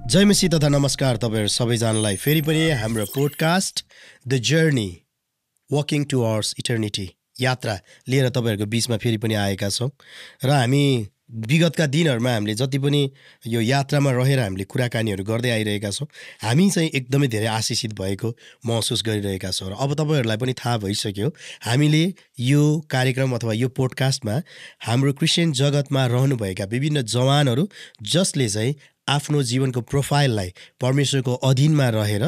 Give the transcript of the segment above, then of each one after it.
जय मसी तथा नमस्कार तपाईहरु सबैजनालाई फेरि पनि हाम्रो podcast the journey walking towards eternity यात्रा लिएर तपाईहरुको बीचमा फेरि पनि आएका छौं र हामी विगतका दिनहरुमा हामीले जति पनि यो यात्रामा रहेर हामीले कुराकानीहरु गर्दै आइरहेका छौं हामी चाहिँ एकदमै धेरै आशिषित भएको महसुस गरिरहेका छौं र अब तपाईहरुलाई पनि थाहा भइसक्यो हामीले यो कार्यक्रम अथवा यो पोडकास्टमा हाम्रो क्रिश्चियन जगतमा रहनुभएका विभिन्न जवानहरु जसले चाहिँ आफ्नो जीवनको प्रोफाइललाई परमेश्वरको अधीनमा रहेर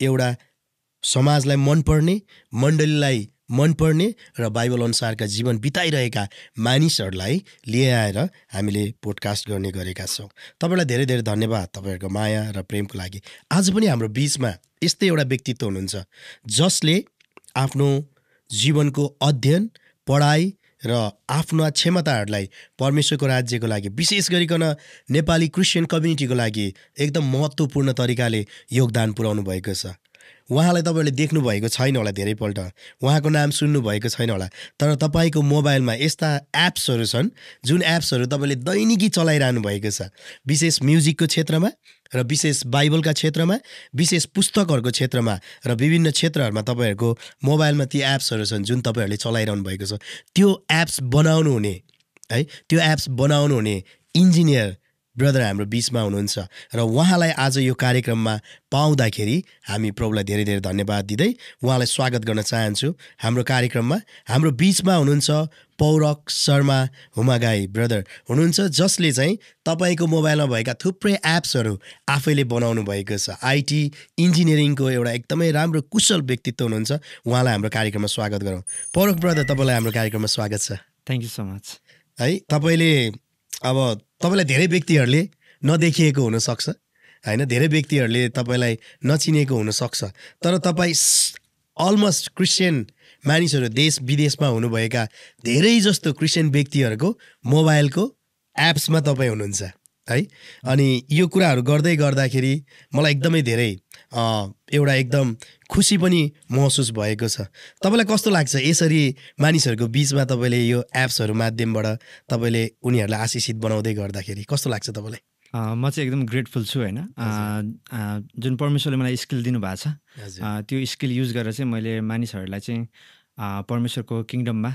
एउटा समाजलाई मनपर्ने मण्डलीलाई मनपर्ने र बाइबल अनुसारका जीवन बिताइरहेका मानिसहरूलाई लिएर हामीले पोडकास्ट गर्ने गरेका छौं। तपाईलाई धेरै धेरै धन्यवाद तपाईहरुको माया र प्रेमको लागि। आज पनि हाम्रो बीचमा यस्तै एउटा व्यक्तित्व हुनुहुन्छ जसले आफ्नो जीवनको अध्ययन पढाइ र आफ्ना क्षमताहरूलाई परमेश्वरको राज्यको लागि विशेष गरिकन नेपाली क्रिश्चियन कम्युनिटीको लागि एकदम महत्त्वपूर्ण तरिकाले योगदान पुर्याउनु भएको छ। उहाँलाई तपाईले देख्नु भएको छैन होला, धेरैपल्ट उहाँको नाम सुन्नु भएको छैन होला, तर तपाईको मोबाइलमा यस्ता एप्सहरु छन् जुन एप्सहरु तपाईले दैनिकी चलाइरहनु भएको छ, विशेष म्युजिकको क्षेत्रमा र विशेष बाइबलका क्षेत्रमा, विशेष पुस्तकहरुको क्षेत्रमा र विभिन्न क्षेत्रहरुमा तपाईहरुको मोबाइलमा ती एप्सहरु छन् जुन तपाईहरुले चलाइरहनु भएको छ। त्यो एप्स बनाउनु हुने है, त्यो एप्स बनाउनु हुने इन्जिनियर ब्रदर हाम्रो बीचमा हुनुहुन्छ र उहाँलाई आज यो कार्यक्रममा पाउँदाखेरि हामी प्रभुलाई धेरै धेरै धन्यवाद दिँदै उहाँलाई स्वागत गर्न चाहन्छु हाम्रो कार्यक्रममा। हाम्रो बीचमा हुनुहुन्छ पौरक शर्मा हुमागाई ब्रदर हुनुहुन्छ जसले चाहिँ तपाईको मोबाइलमा भएका थुप्रै एप्सहरु आफैले बनाउनु भएको छ। आईटी इन्जिनियरिङको एउटा एकदमै राम्रो कुशल व्यक्तित्व हुनुहुन्छ। उहाँलाई हाम्रो कार्यक्रममा स्वागत गरौँ। पौरक ब्रदर तपाईलाई हाम्रो कार्यक्रममा स्वागत छ। Thank you so much. है तपाईले अब तपाईलाई धेरै व्यक्तिहरूले नदेखिएको हुन सक्छ हैन, धेरै व्यक्तिहरूले तपाईलाई नचिनेको हुन सक्छ, तर तपाई अलमोस्ट क्रिश्चियन मानिसहरू देश विदेशमा हुनुभएका धेरै जस्तो क्रिश्चियन व्यक्तिहरूको मोबाइलको एप्समा तपाई हुनुहुन्छ है। अनि यो कुराहरू गर्दै गर्दाखेरि मलाई एकदमै धेरै एउटा एकदम खुसी पनि महसुस भएको छ। तपाईलाई कस्तो लाग्छ यसरी मानिसहरूको बीचमा तपाईले यो एप्सहरू माध्यमबाट तपाईले उनीहरूलाई आशिषित बनाउँदै गर्दाखेरि कस्तो लाग्छ तपाईलाई? म चाहिँ एकदम ग्रेटफुल छु हैन। जुन परमेश्वरले मलाई स्किल दिनुभएको छ त्यो स्किल युज गरेर चाहिँ मैले मानिसहरूलाई चाहिँ परमेश्वरको किङडममा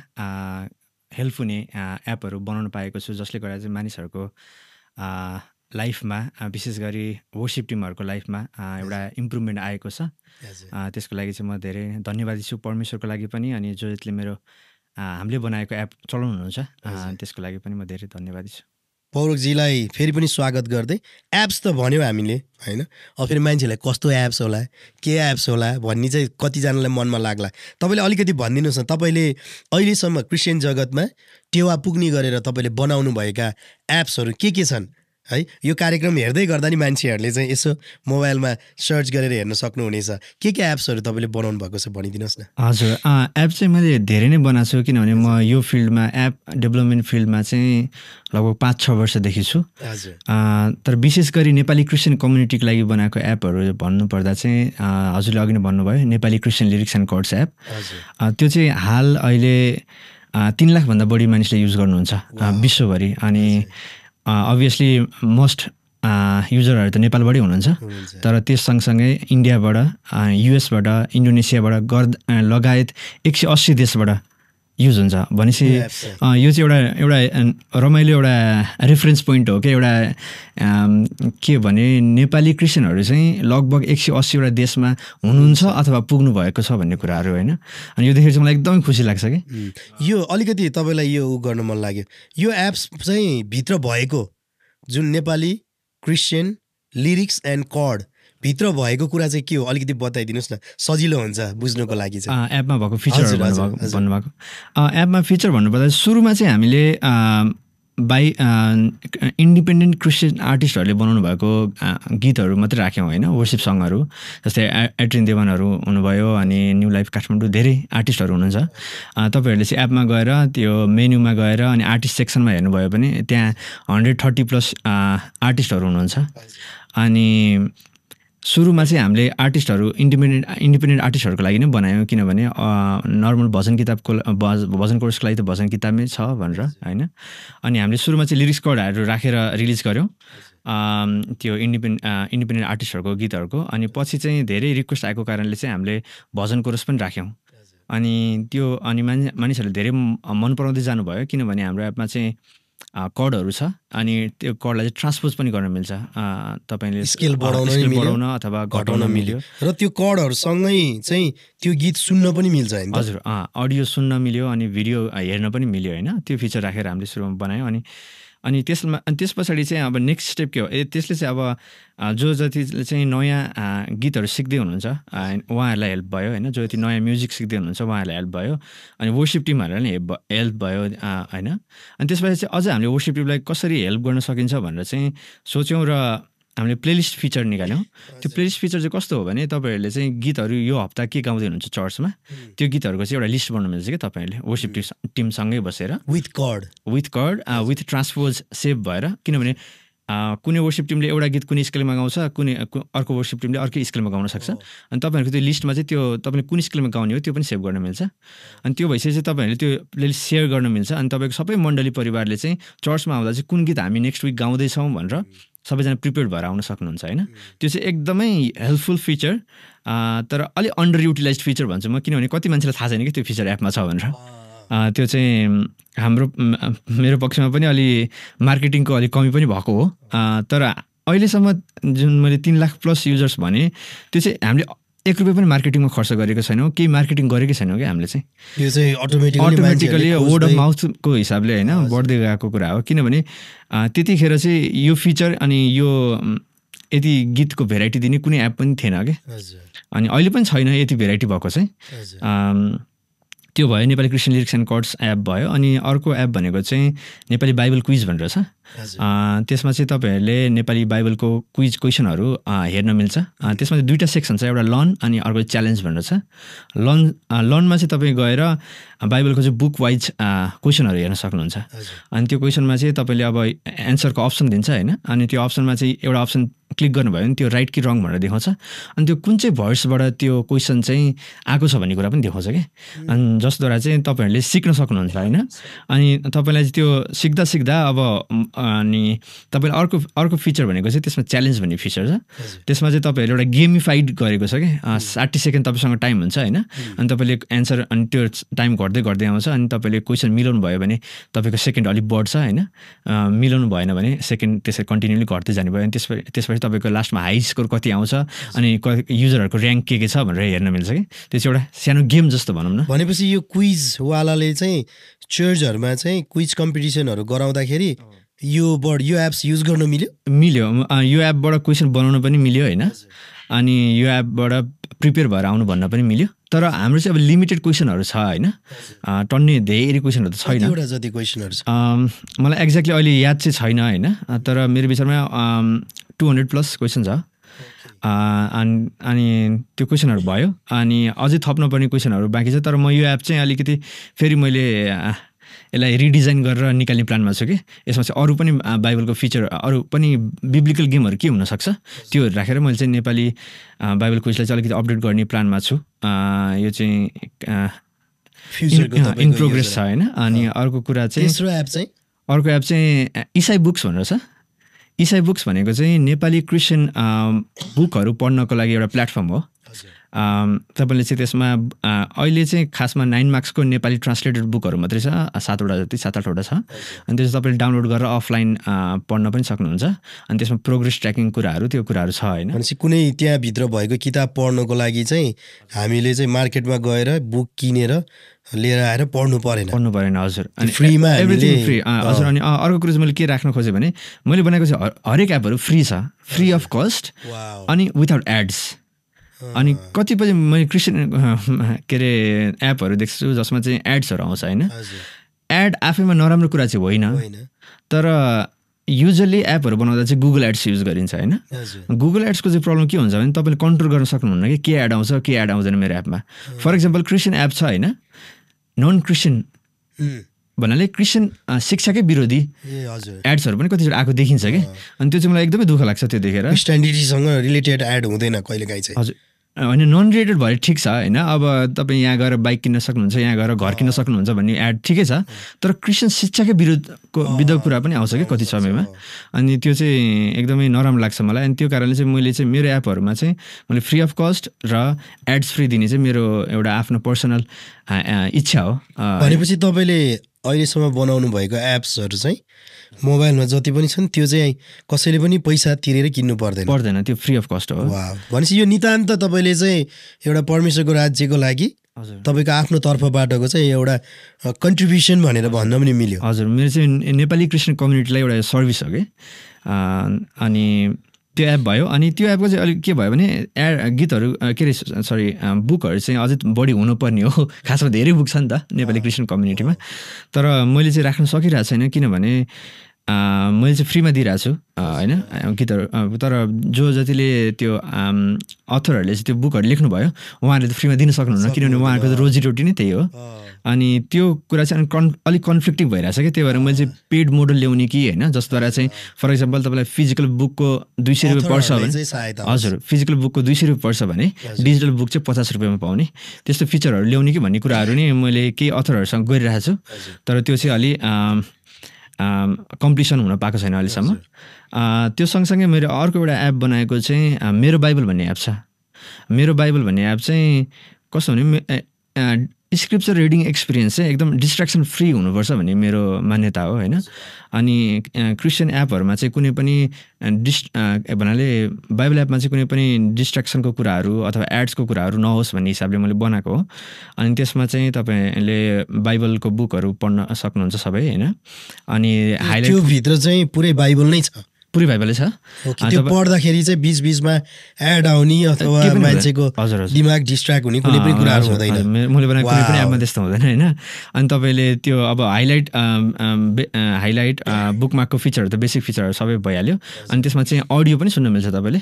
हेल्प हुने एपहरू बनाउन पाएको छु, जसले गर्दा चाहिँ मानिसहरूको लाइफमा विशेष गरी वर्शिप टिमहरूको लाइफमा एउटा इम्प्रुभमेन्ट आएको छ। त्यसको लागि चाहिँ म धेरै धन्यवादी छु परमेश्वरको लागि पनि, अनि जसले मेरो हामीले बनाएको एप चलाउनुहुन्छ त्यसको लागि पनि म धेरै धन्यवादी छु। पौरकजीलाई फेरि पनि स्वागत गर्दै एप्स त भन्यो हामीले हैन, अब फेरि मान्छेलाई कस्तो एप्स होला के एप्स होला भन्ने चाहिँ कतिजनालाई मनमा लाग्ला। तपाईँले अलिकति भनिदिनुहोस् न, तपाईँले अहिलेसम्म क्रिश्चियन जगतमा टेवा पुग्ने गरेर तपाईँले बनाउनु भएका एप्सहरू के छन् है? यो कार्यक्रम हेर्दै गर्दा नि मान्छेहरूले चाहिँ यसो मोबाइलमा सर्च गरेर हेर्न सक्नुहुनेछ। के एप्सहरू तपाईँले बनाउनु भएको छ भनिदिनुहोस् न। हजुर, एप चाहिँ मैले धेरै नै बनाएको छु, किनभने म यो फिल्डमा एप डेभलपमेन्ट फिल्डमा चाहिँ लगभग 5-6 वर्षदेखि छु। तर विशेष गरी नेपाली क्रिश्चियन कम्युनिटीको लागि बनाएको एपहरू भन्नुपर्दा चाहिँ हजुरले अघि नै भन्नुभयो Nepali Christian lyrics and codes app. त्यो चाहिँ हाल अहिले 3 लाखभन्दा बढी मानिसले युज गर्नुहुन्छ विश्वभरि, अनि अभियसली मोस्ट युजरहरू त नेपालबाटै हुनुहुन्छ, तर त्यस सँगसँगै इन्डियाबाट, युएसबाट, इन्डोनेसियाबाट लगायत 180 देशबाट युज हुन्छ। भनेपछि यो चाहिँ एउटा रमाइलो एउटा रेफरेन्स पोइन्ट हो क्या। एउटा के भने नेपाली क्रिश्चियनहरू चाहिँ लगभग 180वटा देशमा हुनुहुन्छ अथवा पुग्नु भएको छ भन्ने कुराहरू होइन। अनि यो देखेर चाहिँ मलाई एकदमै खुसी लाग्छ कि यो अलिकति तपाईँलाई यो गर्न मन लाग्यो। यो एप्स चाहिँ भित्र भएको जुन नेपाली क्रिश्चियन लिरिक्स एन्ड कड भित्र भएको कुरा चाहिँ के हो अलिकति बताइदिनुहोस् न, सजिलो हुन्छ बुझ्नुको लागि चाहिँ। एपमा भएको फिचरहरू भन्नुभएको एपमा फिचर भन्नुपर्दा सुरुमा चाहिँ हामीले इन्डिपेन्डेन्ट क्रिश्चियन आर्टिस्टहरूले बनाउनु भएको गीतहरू मात्रै राख्यौँ होइन, वर्शिप सङहरू जस्तै एट्रिन देवानहरू हुनुभयो, अनि न्यू लाइफ काठमाडौँ धेरै आर्टिस्टहरू हुनुहुन्छ। तपाईँहरूले चाहिँ एपमा गएर त्यो मेन्युमा गएर अनि आर्टिस्ट सेक्सनमा हेर्नुभयो भने त्यहाँ 130+ आर्टिस्टहरू हुनुहुन्छ। अनि सुरुमा चाहिँ हामीले आर्टिस्टहरू इन्डिपेन्डेन्ट आर्टिस्टहरूको लागि नै बनायौँ, किनभने नर्मल भजन किताबको भजन कोर्सको लागि त भजन किताबमै छ भनेर होइन। अनि हामीले सुरुमा चाहिँ लिरिक्स कोडहरू राखेर रिलिज गऱ्यौँ। त्यो इन्डिपेन्डेन्ट आर्टिस्टहरूको गीतहरूको। अनि पछि चाहिँ धेरै रिक्वेस्ट आएको कारणले चाहिँ हामीले भजन कोरस पनि राख्यौँ। अनि त्यो अनि मानिसहरूले धेरै मन पराउँदै जानुभयो, किनभने हाम्रो एपमा चाहिँ कर्डहरू छ अनि त्यो कर्डलाई चाहिँ ट्रान्सपोज पनि गर्न मिल्छ। तपाईँले स्केल बढाउन अथवा घटाउन मिल्यो र त्यो कर्डहरूसँगै चाहिँ त्यो गीत सुन्न पनि मिल्छ हैन? हजुर, अडियो सुन्न मिल्यो अनि भिडियो हेर्न पनि मिल्यो होइन। त्यो फिचर राखेर हामीले सुरुमा बनायौँ। अनि त्यस पछाडि चाहिँ अब नेक्स्ट स्टेप के हो, त्यसले चाहिँ अब जो जति चाहिँ नयाँ गीतहरू सिक्दै हुनुहुन्छ उहाँहरूलाई हेल्प भयो होइन। जो जति नयाँ म्युजिक सिक्दै हुनुहुन्छ उहाँहरूलाई हेल्प भयो। अनि वर्सिप टिमहरूलाई पनि हेल्प भयो होइन। अनि त्यसपछि चाहिँ अझ हामीले वर्सिप टिमलाई कसरी हेल्प गर्न सकिन्छ भनेर चाहिँ सोच्यौँ र हामीले प्लेलिस्ट फिचर निकाल्यौँ। त्यो प्लेलिस्ट फिचर चाहिँ कस्तो हो भने तपाईँहरूले चाहिँ गीतहरू यो हप्ता के गाउँदै हुनुहुन्छ चर्चमा, त्यो गीतहरूको चाहिँ एउटा लिस्ट बनाउनु मिल्छ क्या तपाईँहरूले वर्सिप टिमसँगै बसेर with chord with transpose save भएर। किनभने कुनै वर्सिप टिमले एउटा गीत कुनै स्केलमा गाउँछ, अर्को वर्सिप टिमले अर्कै स्केलमा गाउन सक्छ। अनि तपाईँहरूको त्यो लिस्टमा चाहिँ त्यो तपाईँले कुन स्केलमा गाउने हो त्यो पनि सेभ गर्न मिल्छ। अनि त्यो भइसकेपछि तपाईँहरूले त्यो प्लेलिस्ट सेयर गर्न मिल्छ। अनि तपाईँको सबै मण्डली परिवारले चाहिँ चर्चमा आउँदा चाहिँ कुन गीत हामी नेक्स्ट विक गाउँदैछौँ भनेर सबैजना प्रिपेयर्ड भएर आउन सक्नुहुन्छ होइन। त्यो चाहिँ एकदमै हेल्पफुल फिचर, तर अलिक अन्डर युटिलाइज फिचर भन्छु म, किनभने कति मान्छेलाई थाहा छैन कि त्यो फिचर एपमा छ भनेर। त्यो चाहिँ मेरो पक्षमा पनि अलि मार्केटिङको अलिक कमी पनि भएको हो। तर अहिलेसम्म जुन मैले 3 लाख प्लस युजर्स भने त्यो चाहिँ हामीले 1 रुपियाँ पनि मार्केटिङमा खर्च गरेको छैनौँ, केही मार्केटिङ गरेकै छैनौँ कि हामीले चाहिँ। यो चाहिँ अटोमेटिकली वर्ड अफ माउथको हिसाबले होइन बढ्दै गएको कुरा हो। किनभने त्यतिखेर चाहिँ यो फिचर अनि यो यति गीतको भेराइटी दिने कुनै एप पनि थिएन कि, अनि अहिले पनि छैन यति भेराइटी भएको चाहिँ। त्यो भयो Nepali Christian lyrics and curds app भयो। अनि अर्को एप भनेको चाहिँ नेपाली बाइबल क्विज भनेर छ। त्यसमा चाहिँ तपाईँहरूले नेपाली बाइबलको क्वेसनहरू हेर्न मिल्छ। त्यसमा चाहिँ 2टा सेक्सन छ, एउटा लर्न अनि अर्को च्यालेन्ज भनेर छ। लर्नमा चाहिँ तपाईँ गएर बाइबलको चाहिँ बुक वाइज क्वेसनहरू हेर्न सक्नुहुन्छ। अनि त्यो क्वेसनमा चाहिँ तपाईँले अब एन्सरको अप्सन दिन्छ होइन। अनि त्यो अप्सनमा चाहिँ एउटा अप्सन क्लिक गर्नुभयो भने त्यो राइट कि रङ भनेर देखाउँछ। अनि त्यो कुन चाहिँ भर्सबाट त्यो क्वेसन चाहिँ आएको छ भन्ने कुरा पनि देखाउँछ कि। अनि जसद्वारा चाहिँ तपाईँहरूले सिक्न सक्नुहुन्छ होइन। अनि तपाईँलाई त्यो सिक्दा अब अनि तपाईँले अर्को फिचर भनेको चाहिँ त्यसमा च्यालेन्ज भन्ने फिचर छ। त्यसमा चाहिँ तपाईँहरूले एउटा गेमिफाइड गरेको छ कि 60 सेकेन्ड तपाईँसँग टाइम हुन्छ होइन। अनि तपाईँले एन्सर अनि त्यो टाइम घट्दै आउँछ। अनि तपाईँले क्वेसन मिलाउनु भयो भने तपाईँको सेकेन्ड अलिक बढ्छ होइन, मिलाउनु भएन भने सेकेन्ड त्यसरी कन्टिन्युली घट्दै जाने भयो। अनि त्यसपछि तपाईँको लास्टमा हाई स्कोर कति आउँछ अनि युजरहरूको ऱ्याङ्क के छ भनेर हेर्न मिल्छ कि। त्यो चाहिँ एउटा सानो गेम जस्तो भनौँ न। भनेपछि यो क्विजवालाले चाहिँ चर्चहरूमा चाहिँ क्विज कम्पिटिसनहरू गराउँदाखेरि यो एप्स युज गर्न मिल्यो। यो एपबाट क्वेसन बनाउन पनि मिल्यो होइन। अनि यो एपबाट प्रिपेयर भएर आउनु भन्न पनि मिल्यो। तर हाम्रो चाहिँ अब लिमिटेड क्वेसनहरू छ होइन, टन्ने धेरै क्वेसनहरू त छैन। मलाई एक्ज्याक्टली अहिले याद चाहिँ छैन होइन, तर मेरो विचारमा 200 प्लस क्वेसन छ। अनि त्यो क्वेसनहरू भयो। अनि अझै थप्नुपर्ने क्वेसनहरू बाँकी छ। तर म यो एप चाहिँ अलिकति फेरि मैले यसलाई रिडिजाइन गरेर निकाल्ने प्लानमा छु कि। यसमा चाहिँ अरू पनि बाइबलको फिचर, अरू पनि बिब्लिकल गेमहरू के हुनसक्छ त्योहरू राखेर मैले चाहिँ नेपाली बाइबल क्विजलाई चाहिँ अलिकति अपडेट गर्ने प्लानमा छु। यो चाहिँ इन प्रोग्रेस छ होइन। अनि अर्को कुरा चाहिँ अर्को एप चाहिँ इसाई बुक्स भनेर छ। इसाई बुक्स भनेको चाहिँ नेपाली क्रिस्चियन बुकहरू पढ्नको लागि एउटा प्लेटफर्म हो। तपाईँले चाहिँ त्यसमा अहिले चाहिँ खासमा 9 मार्क्सको नेपाली ट्रान्सलेटेड बुकहरू मात्रै छ, 7-8 छ। अनि त्यसमा तपाईँले डाउनलोड गरेर अफलाइन पढ्न पनि सक्नुहुन्छ। अनि त्यसमा प्रोग्रेस ट्र्याकिङ त्यो कुराहरू छ होइन। भनेपछि कुनै त्यहाँभित्र भएको किताब पढ्नको लागि चाहिँ हामीले चाहिँ मार्केटमा गएर बुक किनेर लिएर आएर पढ्नु परेन। हजुर। अनि फ्रीमा एभ्रिथिङ फ्री। हजुर। अनि अर्को कुरो चाहिँ मैले के राख्न खोजेँ भने मैले बनाएको चाहिँ हरेक एपहरू फ्री छ, फ्री अफ कस्ट अनि विदाउट एड्स। अनि कतिपय मैले क्रिस्चियन के अरे एपहरू देख्छु जसमा चाहिँ एड्सहरू आउँछ होइन। एड आफैमा नराम्रो कुरा चाहिँ होइन, तर युजली एपहरू बनाउँदा चाहिँ गुगल एड्स युज गरिन्छ होइन। गुगल एड्सको चाहिँ प्रब्लम के हुन्छ भने तपाईँले कन्ट्रोल गर्न सक्नुहुन्न कि के एड आउँछ के एड आउँदैन मेरो एपमा। फर इक्जाम्पल क्रिस्चियन एप छ होइन, नन क्रिस्चियन भन्नाले क्रिस्चियन शिक्षाकै विरोधी एड्सहरू पनि कतिचोटि आएको देखिन्छ कि। अनि त्यो चाहिँ मलाई एकदमै दुःख लाग्छ त्यो देखेर। क्रिस्टियानिटीसँग रिलेटेड एड हुँदैन कहिलेकाहीँ चाहिँ। हजुर। होइन नन रिलेटेड भए ठिक छ होइन। अब तपाईँ यहाँ गएर बाइक किन्न सक्नुहुन्छ, यहाँ गएर घर किन्न सक्नुहुन्छ भन्ने एड ठिकै छ, तर क्रिस्चियन शिक्षाकै विरुद्धको कुरा पनि आउँछ कि कति समयमा। अनि त्यो चाहिँ एकदमै नराम्रो लाग्छ मलाई। अनि त्यो कारणले चाहिँ मैले चाहिँ मेरो एपहरूमा चाहिँ मैले फ्री अफ कस्ट र एड्स फ्री दिने चाहिँ मेरो एउटा आफ्नो पर्सनल इच्छा हो। भनेपछि तपाईँले अहिलेसम्म बनाउनु भएको एप्सहरू चाहिँ मोबाइलमा जति पनि छन् त्यो चाहिँ कसैले पनि पैसा तिरेर किन्नु पर्दैन, त्यो फ्री अफ कस्ट हो। भनेपछि यो नितान्त तपाईँले चाहिँ एउटा परमेश्वरको राज्यको लागि तपाईँको आफ्नो तर्फबाटको चाहिँ एउटा कन्ट्रिब्युसन भनेर भन्न पनि मिल्यो। हजुर, मेरो चाहिँ नेपाली क्रिस्चियन कम्युनिटीलाई एउटा सर्भिस हो कि। अनि त्यो एप भयो। अनि त्यो एपको चाहिँ अलिक के भयो भने गीतहरू के अरे सरी बुकहरू चाहिँ अझै बढी हुनुपर्ने हो। खासमा धेरै बुक छ नि त नेपाली क्रिस्चियन कम्युनिटीमा, तर मैले चाहिँ राख्न सकिरहेको छैन किनभने मैले चाहिँ फ्रीमा दिइरहेको छु होइन गीतहरू। तर जो जतिले त्यो अथरहरूले चाहिँ त्यो बुकहरू लेख्नुभयो उहाँहरूले त फ्रीमा दिन सक्नुहुन्न किनभने उहाँहरूको रोजीरोटी नै त्यही हो। अनि त्यो कुरा चाहिँ अलिक कन्फ्लिक्टिङ भइरहेछ कि, त्यही भएर मैले चाहिँ पेड मोडल ल्याउने कि होइन, जसद्वारा चाहिँ फर इक्जाम्पल तपाईँलाई फिजिकल बुकको 200 रुपियाँ पर्छ भने, हजुर फिजिकल बुकको 200 रुपियाँ पर्छ भने डिजिटल बुक चाहिँ 50 रुपियाँमा पाउने, त्यस्तो फिचरहरू ल्याउने कि भन्ने कुराहरू नै मैले केही अथरहरूसँग गरिरहेको छु। तर त्यो चाहिँ अलि कम्प्लिसन हुन पाएको छैन अहिलेसम्म। त्यो सँगसँगै मेरो अर्को एउटा एप बनाएको चाहिँ मेरो बाइबल भन्ने एप छ। मेरो बाइबल भन्ने एप चाहिँ कस्तो भने स्क्रिप्चर रिडिङ एक्सपिरियन्स चाहिँ एकदम डिस्ट्र्याक्सन फ्री हुनुपर्छ भन्ने मेरो मान्यता हो होइन। अनि क्रिस्चियन एपहरूमा चाहिँ कुनै पनि भन्नाले बाइबल एपमा चाहिँ कुनै पनि डिस्ट्र्याक्सनको कुराहरू अथवा एड्सको कुराहरू नहोस् भन्ने हिसाबले मैले बनाएको हो। अनि त्यसमा चाहिँ तपाईँले बाइबलको बुकहरू पढ्न सक्नुहुन्छ सबै होइन। अनि हाइलाइट त्यो भित्र चाहिँ पुरै बाइबल नै छ, पुरै बाइबलै छ। त्यो पढ्दाखेरि चाहिँ बीचमा एड आउने अथवा मान्छेको दिमाग डिस्ट्र्याक्ट हुने कुनै पनि कुराहरू हुँदैन। मैले बनाएको कुनै पनि एपमा त्यस्तो हुँदैन होइन। अनि तपाईँले त्यो अब हाइलाइट बुकमार्कको फिचरहरू त बेसिक फिचरहरू सबै भइहाल्यो। अनि त्यसमा चाहिँ अडियो पनि सुन्न मिल्छ। तपाईँले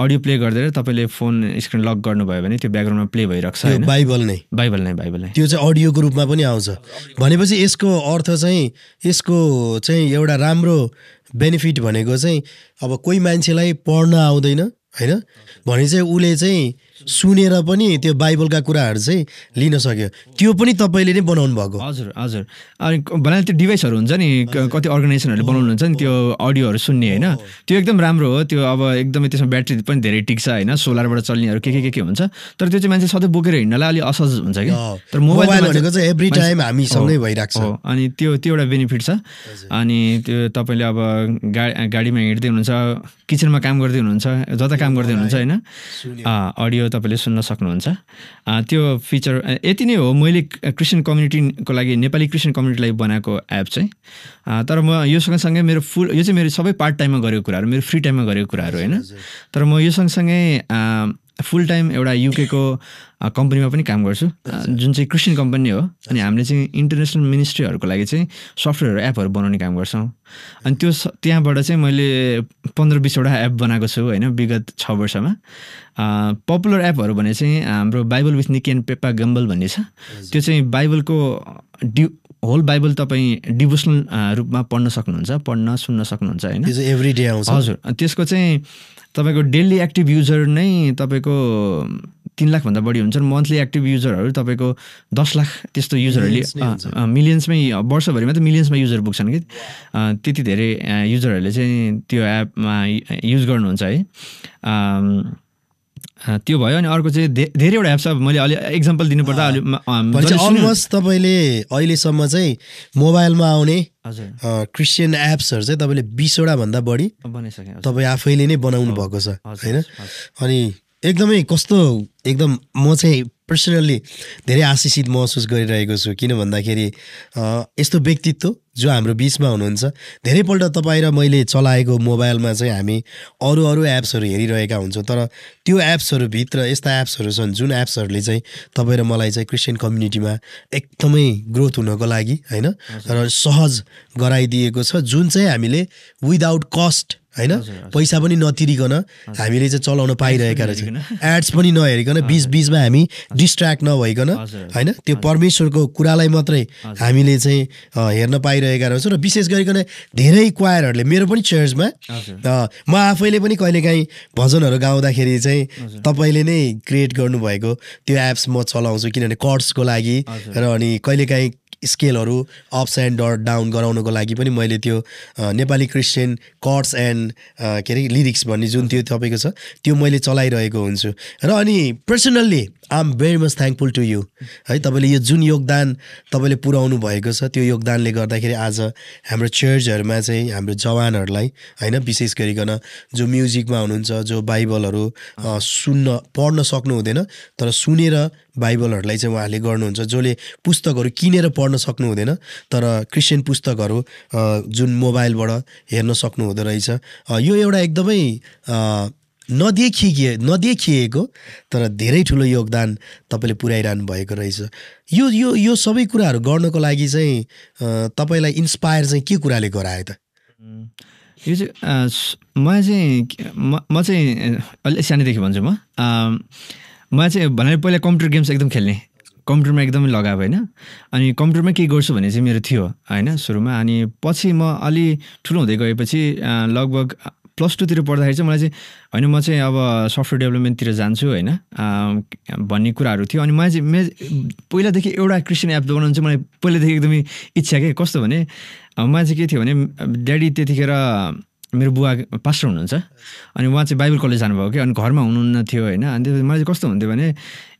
अडियो प्ले गरिदिएर तपाईँले फोन स्क्रिन लक गर्नुभयो भने त्यो ब्याकग्राउन्डमा प्ले भइरहेको छ होइन। बाइबल नै त्यो चाहिँ अडियोको रूपमा पनि आउँछ। भनेपछि यसको अर्थ चाहिँ यसको चाहिँ एउटा राम्रो बेनिफिट भनेको चाहिँ अब कोही मान्छेलाई पढ्न आउँदैन होइन भने चाहिँ उसले चाहिँ सुनेर पनि त्यो बाइबलका कुराहरू चाहिँ लिन सक्यो। त्यो पनि तपाईँले नै बनाउनु भएको? हजुर हजुर। अनि बनाएर त्यो डिभाइसहरू हुन्छ नि कति अर्गनाइजेसनहरूले बनाउनुहुन्छ नि त्यो अडियोहरू सुन्ने होइन, त्यो एकदम राम्रो हो। त्यो अब एकदमै त्यसमा ब्याट्री पनि धेरै टिक्छ होइन, सोलरबाट चल्नेहरू के हुन्छ। तर त्यो चाहिँ मान्छे सधैँ बोकेर हिँड्नलाई अलिक असहज हुन्छ कि। तर मोबाइल भनेको चाहिँ एभ्री टाइम हामीसँगै भइरहेको छ। अनि त्यो एउटा बेनिफिट छ। अनि त्यो तपाईँले अब गाडीमा हिँड्दै हुनुहुन्छ, किचनमा काम गर्दै हुनुहुन्छ, जता काम गर्दै हुनुहुन्छ होइन, अडियो तपाईँले सुन्न सक्नुहुन्छ। त्यो फिचर यति नै हो मैले क्रिस्चियन कम्युनिटीको लागि, नेपाली क्रिस्चियन कम्युनिटीलाई बनाएको एप चाहिँ। तर म यो सँगसँगै मेरो यो चाहिँ मेरो सबै पार्ट टाइममा गरेको कुराहरू, मेरो फ्री टाइममा गरेको कुराहरू होइन। तर म यो सँगसँगै फुल टाइम एउटा युकेको कम्पनीमा पनि काम गर्छु जुन चाहिँ क्रिस्चियन कम्पनी हो। अनि हामीले चाहिँ इन्टरनेसनल मिनिस्ट्रीहरूको लागि चाहिँ सफ्टवेयर एपहरू बनाउने काम गर्छौँ। अनि त्यो त्यहाँबाट चाहिँ मैले 15-20वटा एप बनाएको छु होइन विगत 6 वर्षमा। पपुलर एपहरू भने चाहिँ हाम्रो Bible with Nicky and Peppa Gumball भन्ने छ। त्यो चाहिँ बाइबलको होल बाइबल तपाईँ डिभोसनल रूपमा पढ्न सुन्न सक्नुहुन्छ होइन। एभ्रीडे आउँछ। हजुर। त्यसको चाहिँ तपाईँको डेली एक्टिभ युजर नै तपाईँको 3 लाखभन्दा बढी हुन्छन्। मन्थली एक्टिभ युजरहरू तपाईँको 10 लाख त्यस्तो युजरहरूले मिलियन्समै वर्षभरिमा त मिलियन्समा युजर पुग्छन् कि। त्यति धेरै युजरहरूले चाहिँ त्यो एपमा युज गर्नुहुन्छ है। त्यो भयो। अनि अर्को चाहिँ धेरैवटा एप छ। मैले अलि एक्जाम्पल दिनुपर्दा अलमोस्ट तपाईँले अहिलेसम्म चाहिँ मोबाइलमा आउने क्रिस्चियन एप्सहरू चाहिँ तपाईँले 20वटा भन्दा बढी बनाइसके तपाईँ आफैले नै बनाउनु भएको छ होइन। अनि एकदमै कस्तो एकदम म चाहिँ पर्सनल्ली धेरै आशिषित महसुस गरिरहेको छु किन भन्दाखेरि यस्तो व्यक्तित्व जो हाम्रो बिचमा हुनुहुन्छ। धेरैपल्ट तपाईँ र मैले चलाएको मोबाइलमा चाहिँ हामी अरू एप्सहरू हेरिरहेका हुन्छौँ, तर त्यो एप्सहरूभित्र यस्ता एप्सहरू छन् जुन एप्सहरूले चाहिँ तपाईँ र मलाई चाहिँ क्रिस्चियन कम्युनिटीमा एकदमै ग्रोथ हुनको लागि होइन र सहज गराइदिएको छ, जुन चाहिँ हामीले विदाउट कस्ट होइन, पैसा पनि नतिरिकन हामीले चाहिँ चलाउन पाइरहेका रहेछ, एड्स पनि नहेरिकन बिचमा हामी डिस्ट्र्याक्ट नभइकन होइन, त्यो परमेश्वरको कुरालाई मात्रै हामीले चाहिँ हेर्न पाइरहेका रहेछौँ। र विशेष गरिकन धेरै क्वायरहरूले, मेरो पनि चर्चमा म आफैले पनि कहिलेकाहीँ भजनहरू गाउँदाखेरि चाहिँ तपाईँले नै क्रिएट गर्नुभएको त्यो एप्स म चलाउँछु, किनभने कर्ड्सको लागि र अनि कहिलेकाहीँ स्केलहरू अप्स एन्ड डाउन गराउनको लागि पनि मैले त्यो नेपाली क्रिस्चियन कर्ड्स एन्ड के अरे लिरिक्स भन्ने जुन त्यो तपाईँको छ त्यो मैले चलाइरहेको हुन्छु। र अनि personally I am very much thankful to you है, तपाईँले यो जुन योगदान तपाईँले पुर्याउनु भएको छ त्यो योगदानले गर्दाखेरि आज हाम्रो चर्चहरूमा चाहिँ हाम्रो जवानहरूलाई होइन, विशेष गरिकन जो म्युजिकमा हुनुहुन्छ, जो बाइबलहरू पढ्न सक्नु हुँदैन तर सुनेर बाइबलहरूलाई चाहिँ उहाँहरूले गर्नुहुन्छ, जसले पुस्तकहरू किनेर पढ्न सक्नु हुँदैन तर क्रिस्चियन पुस्तकहरू जुन मोबाइलबाट हेर्न सक्नु हुँदो रहेछ। यो एउटा एकदमै नदेखिएको तर धेरै ठुलो योगदान तपाईँले पुर्याइरहनु भएको रहेछ। यो यो यो सबै कुराहरू गर्नको लागि चाहिँ तपाईँलाई इन्सपायर चाहिँ के कुराले गरायो त? यो चाहिँ म चाहिँ अलि सानैदेखि भन्छु, म चाहिँ भने पहिला कम्प्युटर गेम्स एकदम खेल्ने, कम्प्युटरमा एकदमै लगाव होइन, अनि कम्प्युटरमा के गर्छु भन्ने चाहिँ मेरो थियो होइन सुरुमा। अनि पछि म अलि ठुलो हुँदै गएपछि लगभग +2 तिर पढ्दाखेरि चाहिँ मलाई चाहिँ होइन म चाहिँ अब सफ्टवेयर डेभलपमेन्टतिर जान्छु होइन भन्ने कुराहरू थियो। अनि मलाई चाहिँ पहिलादेखि एउटा क्रिस्चियन एप बनाउनु चाहिँ मलाई पहिलादेखि एकदमै इच्छा के कस्तो भने मलाई चाहिँ के थियो भने ड्याडी त्यतिखेर मेरो बुवा पास्टर हुनुहुन्छ, अनि उहाँ चाहिँ बाइबल कलेज जानुभयो कि, अनि घरमा हुनुहुन्न थियो होइन। अनि त्यो मलाई चाहिँ कस्तो हुन्थ्यो भने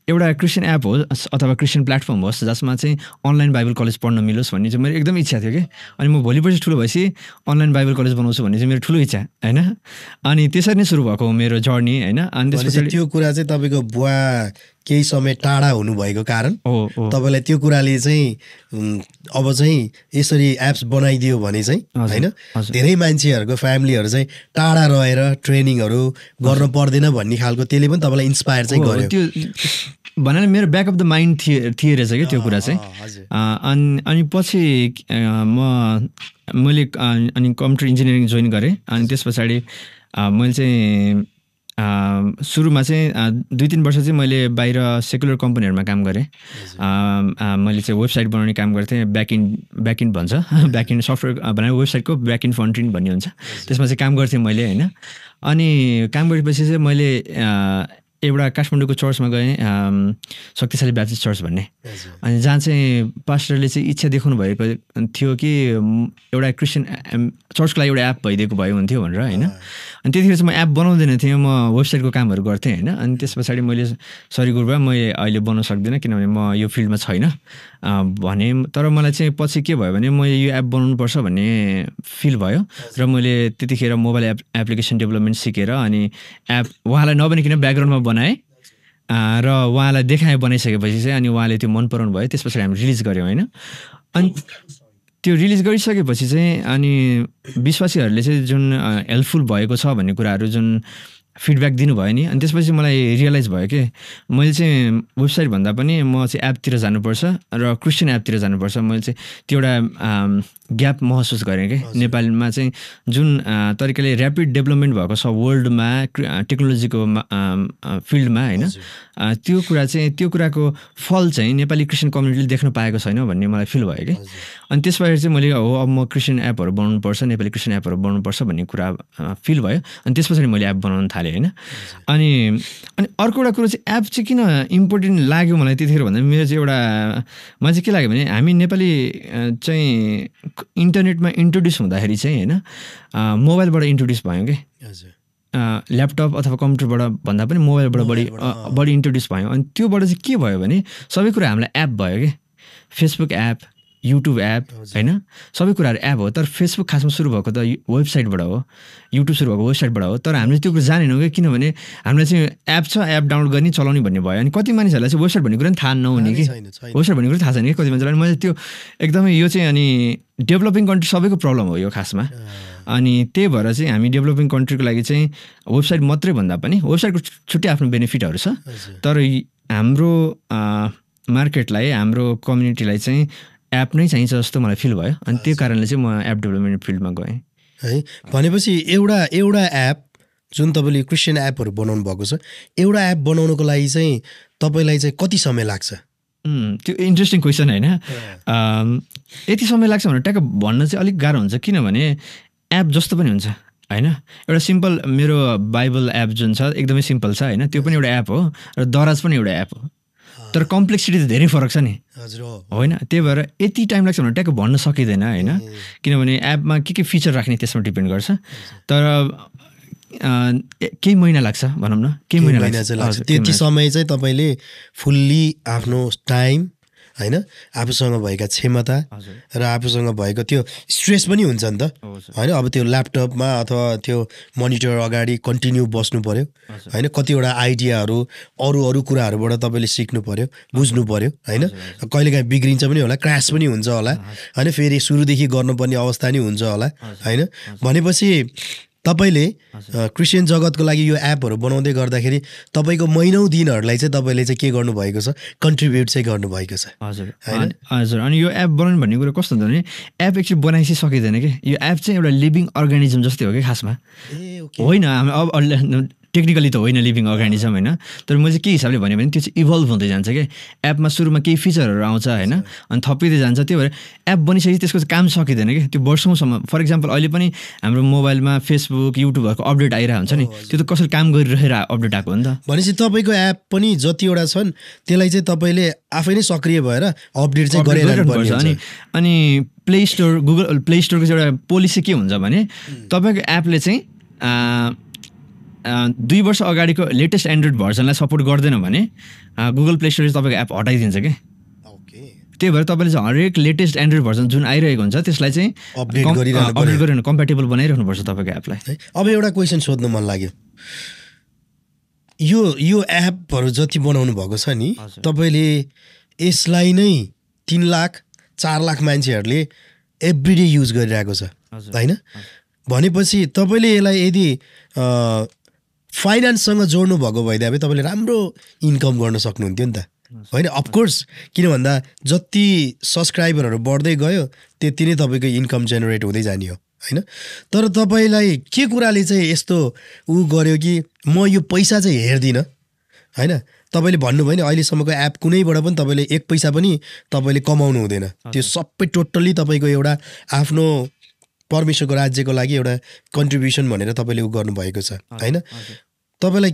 एउटा क्रिस्चियन एप होस् अथवा क्रिस्चियन प्लेटफर्म होस् जसमा चाहिँ अनलाइन बाइबल कलेज पढ्न मिलोस् भन्ने चाहिँ मेरो एकदम इच्छा थियो कि। अनि म भोलिपछि ठुलो भएपछि अनलाइन बाइबल कलेज बनाउँछु भन्ने चाहिँ मेरो ठुलो इच्छा होइन। अनि त्यसरी नै सुरु भएको मेरो जर्नी होइन। अनि त्यसपछि त्यो कुरा चाहिँ तपाईँको बुवा केही समय टाढा हुनुभएको कारण तपाईँलाई त्यो कुराले चाहिँ अब चाहिँ यसरी एप्स बनाइदियो भने चाहिँ होइन, धेरै मान्छेहरूको फ्यामिलीहरू चाहिँ टाढा रहेर ट्रेनिङहरू गर्न पर्दैन भन्ने खालको त्यसले पनि तपाईँलाई इन्सपायर चाहिँ गर्यो। त्यो भन्नाले मेरो ब्याक अफ द माइन्ड थिए रहेछ कि त्यो कुरा चाहिँ। अनि पछि मैले अनि कम्प्युटर इन्जिनियरिङ जोइन गरेँ। अनि त्यस पछाडि मैले चाहिँ सुरुमा चाहिँ 2-3 वर्ष चाहिँ मैले बाहिर सेकुलर कम्पनीहरूमा काम गरेँ। मैले चाहिँ वेबसाइट बनाउने काम गर्थेँ, ब्याकइन्ड भन्छ, ब्याकइन्ड सफ्टवेयर भनेर वेबसाइटको ब्याकइन्ड फ्रन्ट इन्ड भन्ने हुन्छ, त्यसमा चाहिँ काम गर्थेँ मैले होइन। अनि काम गरेपछि चाहिँ मैले एउटा काठमाडौँको चर्चमा गएँ, शक्तिशाली ब्याप्टिस्ट चर्च भन्ने, अनि जहाँ चाहिँ पास्टरले चाहिँ इच्छा देखाउनु भएको थियो कि एउटा क्रिस्चियन चर्चको लागि एउटा एप भइदिएको भए हुन्थ्यो भनेर होइन। अनि त्यतिखेर चाहिँ म एप बनाउँदैन थिएँ, म वेबसाइटको कामहरू गर्थेँ होइन। अनि त्यस पछाडि मैले सरी गुरुबा मैले अहिले बनाउन सक्दिनँ किनभने म यो फिल्डमा छैन भने, तर मलाई चाहिँ पछि के भयो भने मैले यो एप बनाउनुपर्छ भन्ने फिल भयो र मैले त्यतिखेर मोबाइल एप्लिकेसन डेभलपमेन्ट सिकेर अनि एप उहाँलाई नबनिकन ब्याकग्राउन्डमा बनाएँ र उहाँलाई देखाएँ बनाइसकेपछि चाहिँ अनि उहाँले त्यो मन पराउनु भयो। त्यस पछाडि हामी रिलिज गऱ्यौँ होइन। अनि त्यो रिलिज गरिसकेपछि चाहिँ अनि विश्वासीहरूले चाहिँ जुन हेल्पफुल भएको छ भन्ने कुराहरू जुन फिडब्याक दिनुभयो नि, अनि त्यसपछि मलाई रियलाइज भयो कि मैले चाहिँ वेबसाइट भन्दा पनि म चाहिँ एपतिर जानुपर्छ र क्रिस्चियन एपतिर जानुपर्छ। मैले चाहिँ त्यो एउटा ग्याप महसुस गरेँ कि नेपालमा चाहिँ जुन तरिकाले ऱ्यापिड डेभलपमेन्ट भएको छ वर्ल्डमा टेक्नोलोजीको फिल्डमा होइन, त्यो कुराको फल चाहिँ नेपाली क्रिस्चियन कम्युनिटीले देख्न पाएको छैन भन्ने मलाई फिल भयो कि। अनि त्यसबाट चाहिँ मैले अब म क्रिस्चियन एपहरू बनाउनुपर्छ, नेपाली क्रिस्चियन एपहरू बनाउनुपर्छ भन्ने कुरा फिल भयो। अनि त्यस पछाडि मैले एप बनाउन थालेँ होइन। अनि अर्को एउटा कुरो चाहिँ एप चाहिँ किन इम्पोर्टेन्ट लाग्यो मलाई त्यतिखेर भन्दा मेरो चाहिँ एउटा मलाई चाहिँ के लाग्यो भने हामी नेपाली चाहिँ इन्टरनेटमा इन्ट्रोड्युस हुँदाखेरि चाहिँ होइन मोबाइलबाट इन्ट्रोड्युस भयौँ कि, ल्यापटप अथवा कम्प्युटरबाट भन्दा पनि मोबाइलबाट बढी इन्ट्रोड्युस भयौँ। अनि त्योबाट चाहिँ के भयो भने सबै कुरा हामीलाई एप भयो कि, फेसबुक एप, युट्युब एप होइन, सबै कुराहरू एप हो। तर फेसबुक खासमा सुरु भएको त वेबसाइटबाट हो, युट्युब सुरु भएको वेबसाइटबाट हो। तर हामीले त्यो कुरा जानेनौँ कि किनभने हामीलाई चाहिँ एप छ, एप डाउनलोड गर्ने चलाउने भन्ने भयो। अनि कति मानिसहरूलाई चाहिँ वेबसाइट भन्ने कुरा पनि थाहा नहुने कि, वेबसाइट भन्ने कुरा थाहा छैन कि कति मान्छेलाई। मैले त्यो एकदमै यो चाहिँ अनि डेभलपिङ कन्ट्री सबैको प्रब्लम हो यो खासमा। अनि त्यही भएर चाहिँ हामी डेभलपिङ कन्ट्रीको लागि चाहिँ वेबसाइट मात्रै भन्दा पनि वेबसाइटको छुट्टै आफ्नो बेनिफिटहरू छ, तर हाम्रो मार्केटलाई हाम्रो कम्युनिटीलाई चाहिँ एप नै चाहिन्छ जस्तो मलाई फिल भयो। अनि त्यो कारणले चाहिँ म एप डेभलपमेन्ट फिल्डमा गएँ। है। भनेपछि एउटा एप जुन तपाईँले क्रिस्चियन एपहरू बनाउनु भएको छ, एउटा एप बनाउनुको लागि चाहिँ तपाईँलाई चाहिँ कति समय लाग्छ? त्यो इन्ट्रेस्टिङ क्वेसन होइन। यति समय लाग्छ भनेर ट्याक्क भन्न चाहिँ अलिक गाह्रो हुन्छ, किनभने एप जस्तो पनि हुन्छ होइन। एउटा सिम्पल मेरो बाइबल एप जुन छ एकदमै सिम्पल छ होइन, त्यो पनि एउटा एप हो र दराज पनि एउटा एप हो, तर कम्प्लेक्सिटी त धेरै फरक छ नि होइन। त्यही भएर यति टाइम लाग्छ भनेर ट्याक्क भन्न सकिँदैन होइन, किनभने एपमा के फिचर राख्ने त्यसमा डिपेन्ड गर्छ। तर केही महिना लाग्छ भनौँ न, केही महिना लाग्छ। त्यति समय चाहिँ तपाईँले फुल्ली आफ्नो टाइम होइन, आफूसँग भएका क्षमता र आफूसँग भएको त्यो स्ट्रेस पनि हुन्छ नि त होइन। अब त्यो ल्यापटपमा अथवा त्यो मोनिटर अगाडि कन्टिन्यू बस्नु पऱ्यो होइन, कतिवटा आइडियाहरू अरू कुराहरूबाट तपाईँले सिक्नु पऱ्यो, बुझ्नु पऱ्यो होइन। कहिलेकाहीँ बिग्रिन्छ पनि होला, क्रास पनि हुन्छ होला होइन, फेरि सुरुदेखि गर्नुपर्ने अवस्था नि हुन्छ होला होइन। भनेपछि तपाईँले क्रिस्चियन जगतको लागि यो एपहरू बनाउँदै गर्दाखेरि तपाईँको महिनौँ दिनहरूलाई चाहिँ तपाईँले चाहिँ के गर्नुभएको छ, कन्ट्रिब्युट चाहिँ गर्नुभएको छ। हजुर। अनि यो एप बनाउनु भन्ने कुरो कस्तो हुन्छ भने एप एक्चुअली बनाइसि सकिँदैन कि, यो एप चाहिँ एउटा लिभिङ अर्गानिजम जस्तै हो कि खासमा होइन। अब टेक्निकली त होइन लिभिङ अर्गानिजम होइन, तर म चाहिँ के हिसाबले भन्यो भने त्यो चाहिँ इभल्भ हुँदै जान्छ कि। एपमा सुरुमा केही फिचरहरू आउँछ होइन, अनि थपिँदै जान्छ। त्यही भएर एप बनिसकेपछि त्यसको चाहिँ काम सकिँदैन कि, त्यो वर्षौँसम्म। फर इक्जाम्पल अहिले पनि हाम्रो मोबाइलमा फेसबुक युट्युबहरूको अपडेट आइरहेको हुन्छ नि, त्यो त कसैले काम गरिरहेर अपडेट आएको हो नि त। भनेपछि तपाईँको एप पनि जतिवटा छन् त्यसलाई चाहिँ तपाईँले आफै नै सक्रिय भएर अपडेट चाहिँ गरिरहनुपर्छ। अनि प्ले स्टोर, गुगल प्ले स्टोरको चाहिँ एउटा पोलिसी के हुन्छ भने तपाईँको एपले चाहिँ 2 वर्ष अगाडिको लेटेस्ट एन्ड्रोइड भर्जनलाई सपोर्ट गर्दैन भने गुगल प्ले स्टोरले तपाईँको एप हटाइदिन्छ कि। त्यही भएर तपाईँले चाहिँ हरेक लेटेस्ट एन्ड्रोइड भर्जन जुन आइरहेको हुन्छ त्यसलाई चाहिँ अपडेट गरिरहनु, कम्प्याटेबल बनाइरहनुपर्छ तपाईँको एपलाई। अब एउटा क्वेसन सोध्नु मन लाग्यो, यो एपहरू जति बनाउनु भएको छ नि, तपाईँले यसलाई नै 3 लाख 4 लाख मान्छेहरूले एभ्रिडे युज गरिरहेको छ होइन। भनेपछि तपाईँले यसलाई यदि फाइनेन्ससँग जोड्नु भएको भइदिए तपाईँले राम्रो इन्कम गर्न सक्नुहुन्थ्यो नि त होइन। अफकोर्स, किन भन्दा जति सब्सक्राइबरहरू बढ्दै गयो त्यति नै तपाईँको इन्कम जेनेरेट हुँदै जाने हो होइन। तर तपाईँलाई के कुराले चाहिँ यस्तो गर्यो कि म यो पैसा चाहिँ हेर्दिनँ होइन। तपाईँले भन्नुभयो नि अहिलेसम्मको एप कुनैबाट पनि तपाईँले 1 पैसा पनि तपाईँले कमाउनु हुँदैन, त्यो सबै टोटल्ली तपाईँको एउटा आफ्नो परमेश्वरको राज्यको लागि एउटा कन्ट्रिब्युसन भनेर तपाईँले गर्नुभएको छ होइन। तपाईँलाई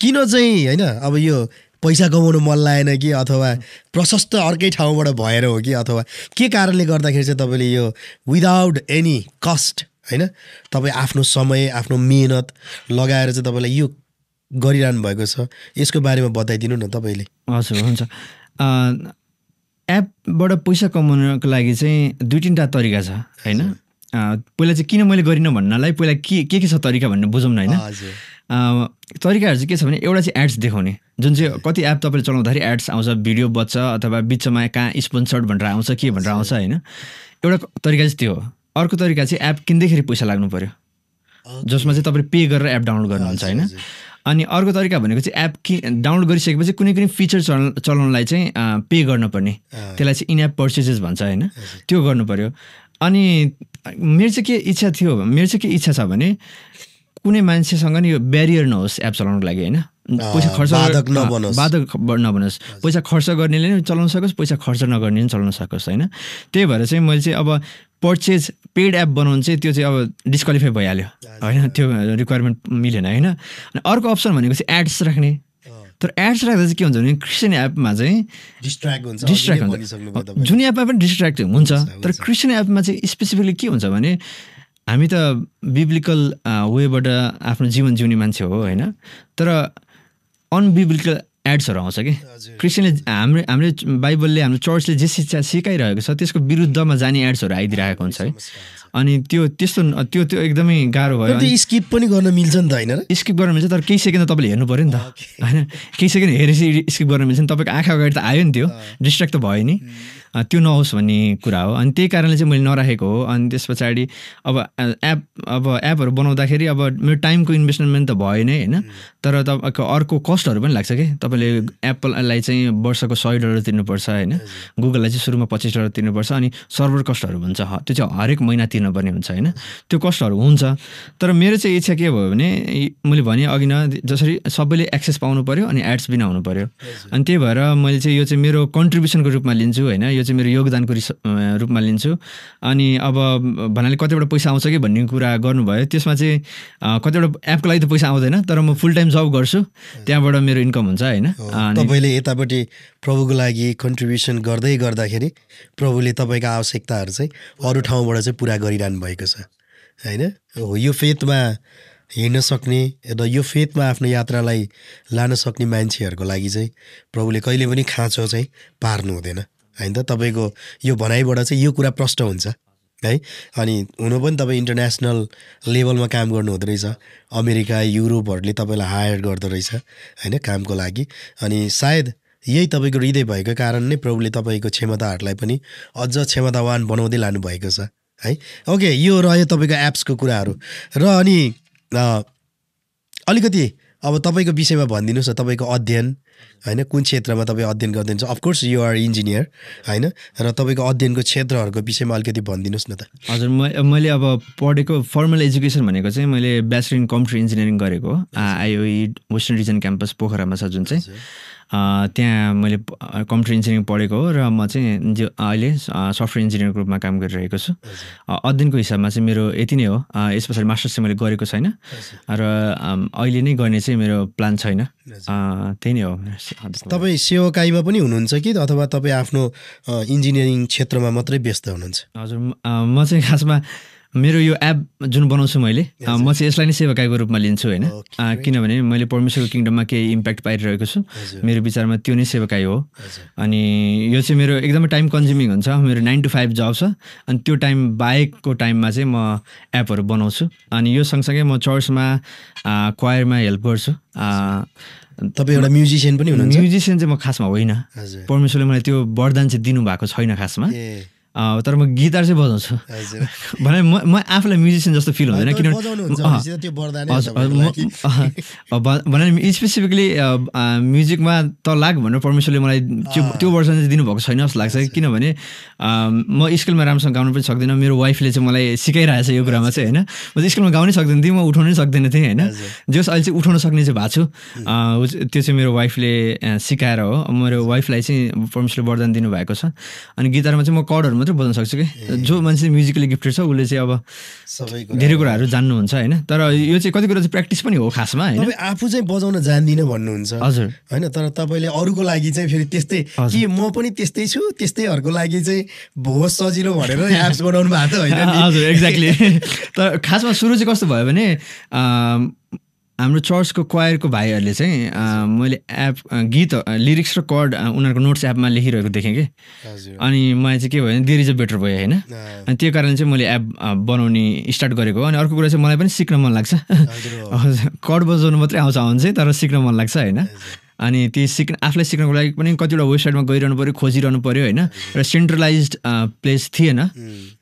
किन चाहिँ होइन अब यो पैसा कमाउनु मन लागेन कि, अथवा प्रशस्त अर्कै ठाउँबाट भएर हो कि, अथवा के कारणले गर्दाखेरि चाहिँ तपाईँले यो विदाउट एनी कस्ट होइन तपाईँ आफ्नो समय आफ्नो मेहनत लगाएर चाहिँ तपाईँलाई यो गरिरहनु भएको छ, यसको बारेमा बताइदिनु न तपाईँले। हजुर हुन्छ। एपबाट पैसा कमाउनको लागि चाहिँ 2-3टा तरिका छ होइन। पहिला चाहिँ किन मैले गरिनँ भन्नलाई पहिला के छ तरिका भन्ने बुझौँ न होइन। तरिकाहरू चाहिँ के छ भने एउटा चाहिँ एड्स देखाउने, जुन चाहिँ कति एप तपाईँले चलाउँदाखेरि एड्स आउँछ, भिडियो बच्छ अथवा बिचमा कहाँ स्पोन्सर्ड भनेर आउँछ, के भनेर आउँछ होइन। एउटा तरिका चाहिँ त्यो हो। अर्को तरिका चाहिँ एप किन्दैखेरि पैसा लाग्नु पऱ्यो, जसमा चाहिँ तपाईँले पे गरेर एप डाउनलोड गर्नुहुन्छ होइन। अनि अर्को तरिका भनेको चाहिँ एप डाउनलोड गरिसकेपछि कुनै फिचर चलाउनलाई चाहिँ पे गर्नुपर्ने, त्यसलाई चाहिँ इन एप पर्चेजेस भन्छ होइन, त्यो गर्नु पऱ्यो। अनि मेरो चाहिँ के इच्छा छ भने कुनै मान्छेसँग नि यो ब्यारियर नहोस् एप चलाउनको लागि होइन। पैसा खर्च बाधक नबनोस्, पैसा खर्च गर्नेले नि चलाउन सकोस्, पैसा खर्च नगर्ने पनि चलाउन सकोस् होइन। त्यही भएर चाहिँ मैले चाहिँ अब पर्चेज पेड एप बनाउनु चाहिँ त्यो चाहिँ अब डिस्क्वालिफाई भइहाल्यो होइन, त्यो रिक्वायरमेन्ट मिलेन होइन। अनि अर्को अप्सन भनेको चाहिँ एड्स राख्ने, तर एड्स राख्दा चाहिँ के हुन्छ भने क्रिस्चियन एपमा चाहिँ डिस्ट्र्याक्ट हुन्छ, जुन एपमा पनि डिस्ट्र्याक्ट हुन्छ। तर क्रिस्चियन एपमा चाहिँ स्पेसिफिकली के हुन्छ भने हामी त बिब्लिकल वेबाट आफ्नो जीवन जिउने मान्छे हो होइन, तर अनबिब्लिकल एड्सहरू आउँछ कि। क्रिस्चियनले हाम्रो बाइबलले हाम्रो चर्चले जे शिक्षा सिकाइरहेको छ त्यसको विरुद्धमा जाने एड्सहरू आइदिरहेको हुन्छ है। अनि त्यो एकदमै गाह्रो भयो। स्किप पनि गर्न मिल्छ नि त होइन, स्किप गर्न मिल्छ, तर केही सेकेन्ड तपाईँले हेर्नु पऱ्यो नि त होइन। केही सेकेन्ड हेरेपछि स्किप गर्न मिल्छ नि, तपाईँको आँखा अगाडि त आयो नि, त्यो डिस्ट्र्याक्ट त भयो नि, त्यो नहोस् भन्ने कुरा हो। अनि त्यही कारणले चाहिँ मैले नराखेको हो। अनि त्यस पछाडि अब एपहरू बनाउँदाखेरि अब मेरो टाइमको इन्भेस्टमेन्ट त भयो नै होइन, तर तपाईँको अर्को कस्टहरू पनि लाग्छ कि। तपाईँले एप्पललाई चाहिँ वर्षको $100 तिर्नुपर्छ होइन, गुगललाई चाहिँ सुरुमा $25 तिर्नुपर्छ, अनि सर्भर कस्टहरू भन्छ त्यो चाहिँ हरेक महिना तिर्नुपर्ने हुन्छ होइन, त्यो कस्टहरू हुन्छ। तर मेरो चाहिँ इच्छा के भयो भने मैले भने अघि न जसरी सबैले एक्सेस पाउनु पऱ्यो अनि एड्स पनि आउनु पऱ्यो, अनि त्यही भएर मैले चाहिँ यो चाहिँ मेरो कन्ट्रिब्युसनको रूपमा लिन्छु होइन, यो चाहिँ मेरो योगदानको रूपमा लिन्छु। अनि अब भन्नाले कतिवटा पैसा आउँछ कि भन्ने कुरा गर्नुभयो, त्यसमा चाहिँ कतिवटा एपको लागि त पैसा आउँदैन, तर म फुल टाइम जब गर्छु, त्यहाँबाट मेरो इन्कम हुन्छ होइन। तपाईँले यतापट्टि प्रभुको लागि कन्ट्रिब्युसन गर्दै गर्दाखेरि प्रभुले तपाईँको आवश्यकताहरू चाहिँ अरू ठाउँबाट चाहिँ पुरा गरिरहनु भएको छ होइन। हो, यो फेथमा हिँड्न सक्ने र यो फेथमा आफ्नो यात्रालाई लान सक्ने मान्छेहरूको लागि चाहिँ प्रभुले कहिले पनि खाँचो चाहिँ पार्नु हुँदैन होइन त। तपाईँको यो भनाइबाट चाहिँ यो कुरा प्रष्ट हुन्छ है। अनि हुनु पनि तपाईँ इन्टरनेसनल लेभलमा काम गर्नु हुँदो रहेछ, अमेरिका युरोपहरूले तपाईँलाई हायर गर्दो रहेछ होइन कामको लागि। अनि सायद यही तपाईँको हृदय भएको कारण नै प्रभुले तपाईँको क्षमताहरूलाई पनि अझ क्षमतावान बनाउँदै लानुभएको छ है। ओके, यो रह्यो तपाईँको एप्सको कुराहरू। र अनि अलिकति अब तपाईँको विषयमा भनिदिनुहोस् न, तपाईँको अध्ययन होइन, कुन क्षेत्रमा तपाईँ अध्ययन गर्नुहुन्छ? अफकोर्स यु आर इन्जिनियर होइन, र तपाईँको अध्ययनको क्षेत्रहरूको विषयमा अलिकति भनिदिनुहोस् न त। हजुर, मैले अब पढेको फर्मल एजुकेसन भनेको चाहिँ मैले ब्याचलर इन कम्प्युटर इन्जिनियरिङ गरेको हो, आइओई वेस्टर्न रिजन क्याम्पस पोखरामा छ जुन चाहिँ, त्यहाँ मैले कम्प्युटर इन्जिनियरिङ पढेको हो र म चाहिँ अहिले सफ्टवेयर इन्जिनियरको रूपमा काम गरिरहेको छु। अध्ययनको हिसाबमा चाहिँ मेरो यति नै हो, यस पछाडि मास्टर्स चाहिँ मैले गरेको छैन र अहिले नै गर्ने चाहिँ मेरो प्लान छैन, त्यही नै हो। तपाईँ सेवाकाईमा पनि हुनुहुन्छ कि अथवा तपाईँ आफ्नो इन्जिनियरिङ क्षेत्रमा मात्रै व्यस्त हुनुहुन्छ? हजुर, म चाहिँ खासमा मेरो यो एप जुन बनाउँछु मैले, म चाहिँ यसलाई नै सेवाकाईको रूपमा लिन्छु होइन, किनभने मैले परमेश्वरको किङडममा केही इम्प्याक्ट पाइरहेको छु, मेरो विचारमा त्यो नै सेवाकाई हो। अनि यो चाहिँ मेरो एकदमै टाइम कन्ज्युमिङ हुन्छ, मेरो 9 to 5 जब छ, अनि त्यो टाइम बाहेकको टाइममा चाहिँ म एपहरू बनाउँछु। अनि यो सँगसँगै म चर्चमा क्वायरमा हेल्प गर्छु। तपाईँ एउटा म्युजिसियन पनि हुनुहुन्छ? म्युजिसियन चाहिँ म खासमा होइन, परमेश्वरले मलाई त्यो वरदान चाहिँ दिनुभएको छैन खासमा, तर म गिटार चाहिँ बजाउँछु भने म आफूलाई म्युजिसियन जस्तो फिल हुँदैन, किनभने स्पेसिफिकली म्युजिकमा त लाग भनेर परमेश्वरले मलाई त्यो वर्ष चाहिँ दिनुभएको छैन जस्तो लाग्छ। किनभने म स्कुलमा राम्रोसँग गाउनु पनि सक्दिनँ, मेरो वाइफले चाहिँ मलाई सिकाइरहेछ यो कुरामा चाहिँ होइन। म चाहिँ स्कुलमा गाउनै सक्दैन थिएँ, म उठाउनै सक्दैन थिएँ होइन, जस अहिले चाहिँ उठाउन सक्ने चाहिँ भएको छु, त्यो चाहिँ मेरो वाइफले सिकाएर हो। मेरो वाइफलाई चाहिँ परमेश्वरले वरदान दिनुभएको छ। अनि गिटारमा चाहिँ म कर्डहरू मात्रै बजाउन सक्छु कि, जो मान्छे म्युजिकली गिफ्टेड छ उसले चाहिँ अब धेरै कुराहरू जान्नुहुन्छ होइन। तर यो चाहिँ कति कुरा चाहिँ प्र्याक्टिस पनि हो खासमा होइन। आफू चाहिँ बजाउन जान्दिनँ भन्नुहुन्छ हजुर होइन, तर तपाईँले अरूको लागि चाहिँ फेरि त्यस्तै कि म पनि त्यस्तै छु, त्यस्तैहरूको लागि चाहिँ बहुत सजिलो भनेर एप्स बनाउनु भएको त होइन? हजुर, एक्ज्याक्टली। तर खासमा सुरु चाहिँ कस्तो भयो भने हाम्रो चर्चको क्वायरको भाइहरूले चाहिँ मैले एप गीत लिरिक्स र कर्ड उनीहरूको नोट्स एपमा लेखिरहेको देखेँ कि, अनि मलाई चाहिँ के भयो भने देयर इज अ बेटर भयो होइन। अनि त्यो कारणले चाहिँ मैले एप बनाउने स्टार्ट गरेको। अनि अर्को कुरा चाहिँ मलाई पनि सिक्न मन लाग्छ, कर्ड बजाउनु मात्रै आउँछ चाहिँ, तर सिक्न मन लाग्छ होइन। अनि त्यो आफूलाई सिक्नको लागि पनि कतिवटा वेबसाइटमा गइरहनु पऱ्यो, खोजिरहनु पऱ्यो होइन, र सेन्ट्रलाइज्ड प्लेस थिएन,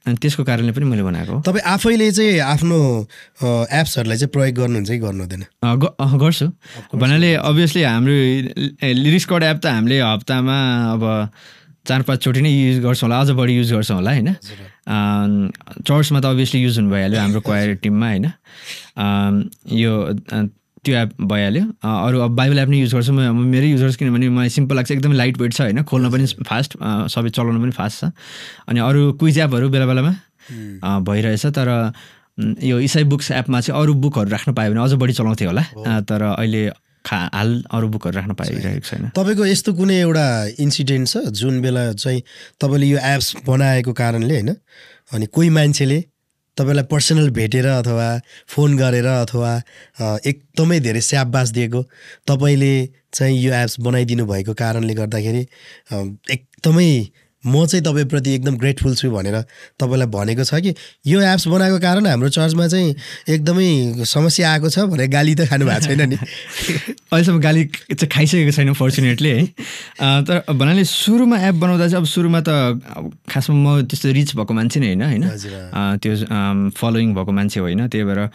अनि त्यसको कारणले पनि मैले बनाएको। तपाईँ आफैले चाहिँ आफ्नो एप्सहरूलाई चाहिँ प्रयोग गर्नुहुन्छ कि गर्नु हुँदैन? गर्छु, भन्नाले अभियसली हाम्रो लिरिक्स कर्ड एप त हामीले हप्तामा अब 4-5 चोटि नै युज गर्छौँ होला, अझ बढी युज गर्छौँ होला होइन। चर्चमा त अभियसली युज हुनु भइहाल्यो हाम्रो क्वायर टिममा होइन, यो त्यो एप भइहाल्यो। अरू अब बाइबल एप नै युज गर्छु म, मेरै युज गर्छु, किनभने मलाई सिम्पल लाग्छ, एकदमै लाइट वेट छ होइन, खोल्न पनि फास्ट, सबै चलाउन पनि फास्ट छ। अनि अरू क्विज एपहरू बेला बेलामा भइरहेछ, तर यो इसाई बुक्स एपमा चाहिँ अरू बुकहरू राख्न पायो भने अझ बढी चलाउँथेँ होला, तर अहिले हाल अरू बुकहरू राख्न पाइरहेको छैन। तपाईँको यस्तो कुनै एउटा इन्सिडेन्ट छ जुन बेला चाहिँ तपाईँले यो एप्स बनाएको कारणले होइन, अनि कोही मान्छेले तपाईँलाई पर्सनल भेटेर अथवा फोन गरेर अथवा एकदमै धेरै स्याबास दिएको, तपाईँले चाहिँ यो एप्स बनाइदिनु भएको कारणले गर्दाखेरि एकदमै म चाहिँ तपाईँप्रति एकदम ग्रेटफुल छु भनेर तपाईँलाई भनेको छ कि यो एप्स बनाएको कारण हाम्रो चर्चमा चाहिँ एकदमै समस्या आएको छ भनेर गाली त खानु भएको छैन नि? अहिलेसम्म गाली चाहिँ खाइसकेको छैन फर्चुनेटली है। तर भन्नाले सुरुमा एप बनाउँदा चाहिँ अब सुरुमा त खासमा म त्यस्तो रिच भएको मान्छे नै होइन, त्यो फलोइङ भएको मान्छे होइन, त्यही भएर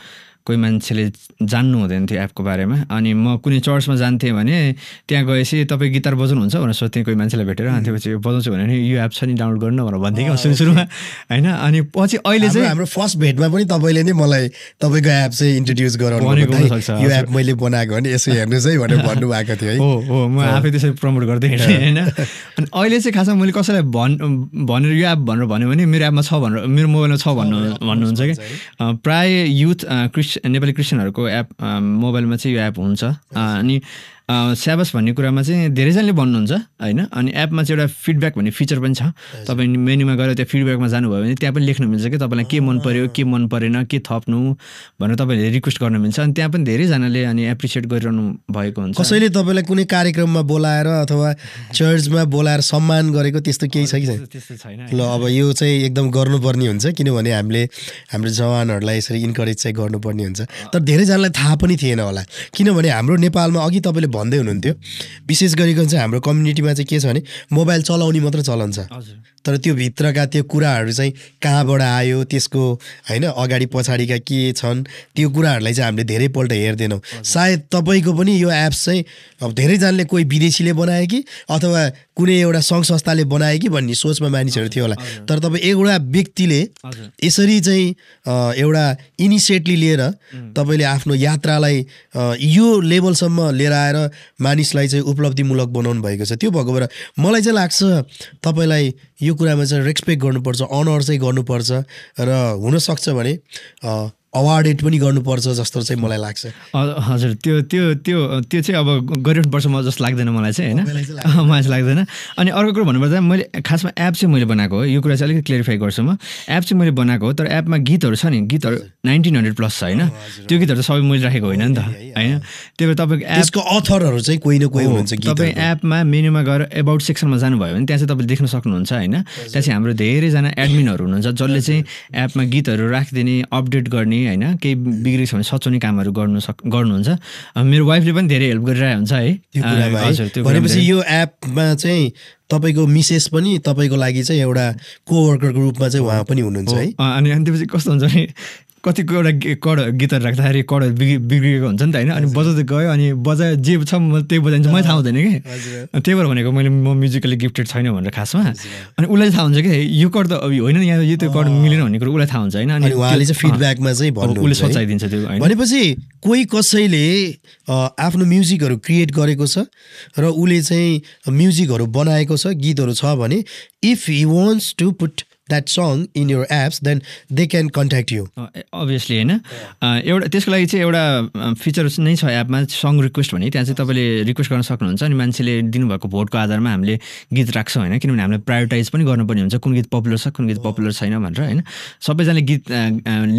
कोही मान्छेले जान्नु हुँदैन थियो एपको बारेमा अनि म कुनै चर्चमा जान्थेँ भने त्यहाँ गएपछि तपाईँ गिटार बजाउनुहुन्छ भनेर सोध्थेँ कोही मान्छेलाई भेटेर अनि त्यसपछि बजाउँछु भने यो एप छ नि डाउनलोड गर्नु भनेर भन्थेँ कि सुरुमा होइन अनि पछि अहिले चाहिँ हाम्रो फर्स्ट भेटमा पनि तपाईँले नै मलाई तपाईँको एप चाहिँ इन्ट्रोड्युस गराउनु यो एप मैले बनाएको भने यसो हेर्नुहोस् है भनेर भन्नुभएको थियो है हो म आफै त्यसरी प्रमोट गर्दै हिँड्थेँ होइन अनि अहिले चाहिँ खासमा मैले कसैलाई भनेर यो एप भनेर भन्यो भने मेरो एपमा छ भनेर मेरो मोबाइलमा छ भन्नुहुन्छ कि प्राय युथ नेपाली क्रिस्चियनहरूको एप मोबाइलमा चाहिँ यो एप हुन्छ अनि स्याबस भन्ने कुरामा चाहिँ धेरैजनाले भन्नुहुन्छ होइन अनि एपमा चाहिँ एउटा फिडब्याक भन्ने फिचर पनि छ तपाईँ मेन्यूमा गएर त्यहाँ फिडब्याकमा जानुभयो भने त्यहाँ पनि लेख्नु मिल्छ कि तपाईँलाई के मन पर्यो के मन परेन के थप्नु भनेर तपाईँले रिक्वेस्ट गर्न मिल्छ अनि त्यहाँ पनि धेरैजनाले अनि एप्रिसिएट गरिरहनु भएको हुन्छ कसैले तपाईँलाई कुनै कार्यक्रममा बोलाएर अथवा चर्चमा बोलाएर सम्मान गरेको त्यस्तो केही छ कि त्यस्तो छैन ल अब यो चाहिँ एकदम गर्नुपर्ने हुन्छ किनभने हामीले हाम्रो जवानहरूलाई यसरी इन्करेज चाहिँ गर्नुपर्ने हुन्छ तर धेरैजनालाई थाहा पनि थिएन होला किनभने हाम्रो नेपालमा अघि तपाईँले भन्दै हुनुहुन्थ्यो विशेष गरिकन चाहिँ हाम्रो कम्युनिटीमा चाहिँ के छ भने मोबाइल चलाउने मात्र चलन छ तर त्यो भित्रका त्यो कुराहरू चाहिँ कहाँबाट आयो त्यसको होइन अगाडि पछाडिका के छन् त्यो कुराहरूलाई चाहिँ हामीले धेरैपल्ट हेर्दैनौँ सायद तपाईँको पनि यो एप्स चाहिँ अब धेरैजनाले कोही विदेशीले बनाए कि अथवा कुनै एउटा सङ्घ संस्थाले बनाए कि भन्ने सोचमा मानिसहरू थियो होला तर तपाईँ एउटा व्यक्तिले यसरी चाहिँ एउटा इनिसिएटिभ लिएर तपाईँले आफ्नो यात्रालाई यो लेभलसम्म लिएर आएर मानिसलाई चाहिँ उपलब्धिमूलक बनाउनु भएको छ त्यो भएको भएर मलाई चाहिँ लाग्छ तपाईँलाई यो कुरामा चाहिँ रेस्पेक्ट गर्नुपर्छ अनर चाहिँ गर्नुपर्छ र हुनसक्छ भने अवार्डेड पनि गर्नुपर्छ जस्तो चाहिँ मलाई लाग्छ हजुर त्यो त्यो त्यो त्यो चाहिँ अब गरिनुपर्छ म जस्तो लाग्दैन मलाई चाहिँ होइन मलाई चाहिँ लाग्दैन अनि अर्को कुरो भन्नुपर्दा मैले खासमा एप चाहिँ मैले बनाएको हो यो कुरा चाहिँ अलिकति क्लियरिफाई गर्छु म एप चाहिँ मैले बनाएको हो तर एपमा गीतहरू छ नि गीतहरू 1900+ छ होइन त्यो गीतहरू सबै मैले राखेको होइन नि त होइन त्यही भएर तपाईँको एपको अथरहरू चाहिँ कोही न कोही हुनुहुन्छ तपाईँ एपमा मेन्यूमा गएर एबाउट सेक्सनमा जानुभयो भने त्यहाँ चाहिँ तपाईँले देख्न सक्नुहुन्छ होइन त्यहाँ चाहिँ हाम्रो धेरैजना एडमिनहरू हुनुहुन्छ जसले चाहिँ एपमा गीतहरू राखिदिने अपडेट गर्ने होइन केही बिग्रेको छ भने सच्याउने कामहरू गर्नुहुन्छ मेरो वाइफले पनि धेरै हेल्प गरिरहेको हुन्छ है भनेपछि यो एपमा चाहिँ तपाईँको मिसेस पनि तपाईँको लागि चाहिँ एउटा कोवर्करको रूपमा चाहिँ उहाँ पनि हुनुहुन्छ है अनि त्यसपछि कस्तो हुन्छ भने कतिको एउटा गीतहरू राख्दाखेरि कडहरू बिग्रिएको हुन्छ नि त होइन अनि बजाउँदै गयो अनि बजाए जे छ म त्यही बजाइन्छ मलाई थाहा हुँदैन कि त्यही भएर भनेको म म्युजिकली गिफ्टेड छैन भनेर खासमा अनि उसलाई थाहा हुन्छ कि यो कड त अब होइन यहाँ यो त्यो कड मिलेन भन्ने कुरो उसलाई थाहा हुन्छ होइन अनि उहाँले चाहिँ फिडब्याकमा चाहिँ उसले सोचाइदिन्छ त्यो भनेपछि कोही कसैले आफ्नो म्युजिकहरू क्रिएट गरेको छ र उसले चाहिँ म्युजिकहरू बनाएको छ गीतहरू छ भने if he wants to put that song in your apps then they can contact you obviously हैन एउटा त्यसको लागि चाहिँ एउटा फिचर नै छ एपमा सङ रिक्वेस्ट भन्ने त्यहाँ चाहिँ तपाईले रिक्वेस्ट गर्न सक्नुहुन्छ अनि मान्छेले दिनुभएको भोटको आधारमा हामीले गीत राख्छौँ हैन किनभने हामीले प्रायोरिटाइज पनि गर्नुपर्ने हुन्छ कुन गीत पपुलर छ कुन गीत पपुलर छैन भनेर हैन सबैजनाले गीत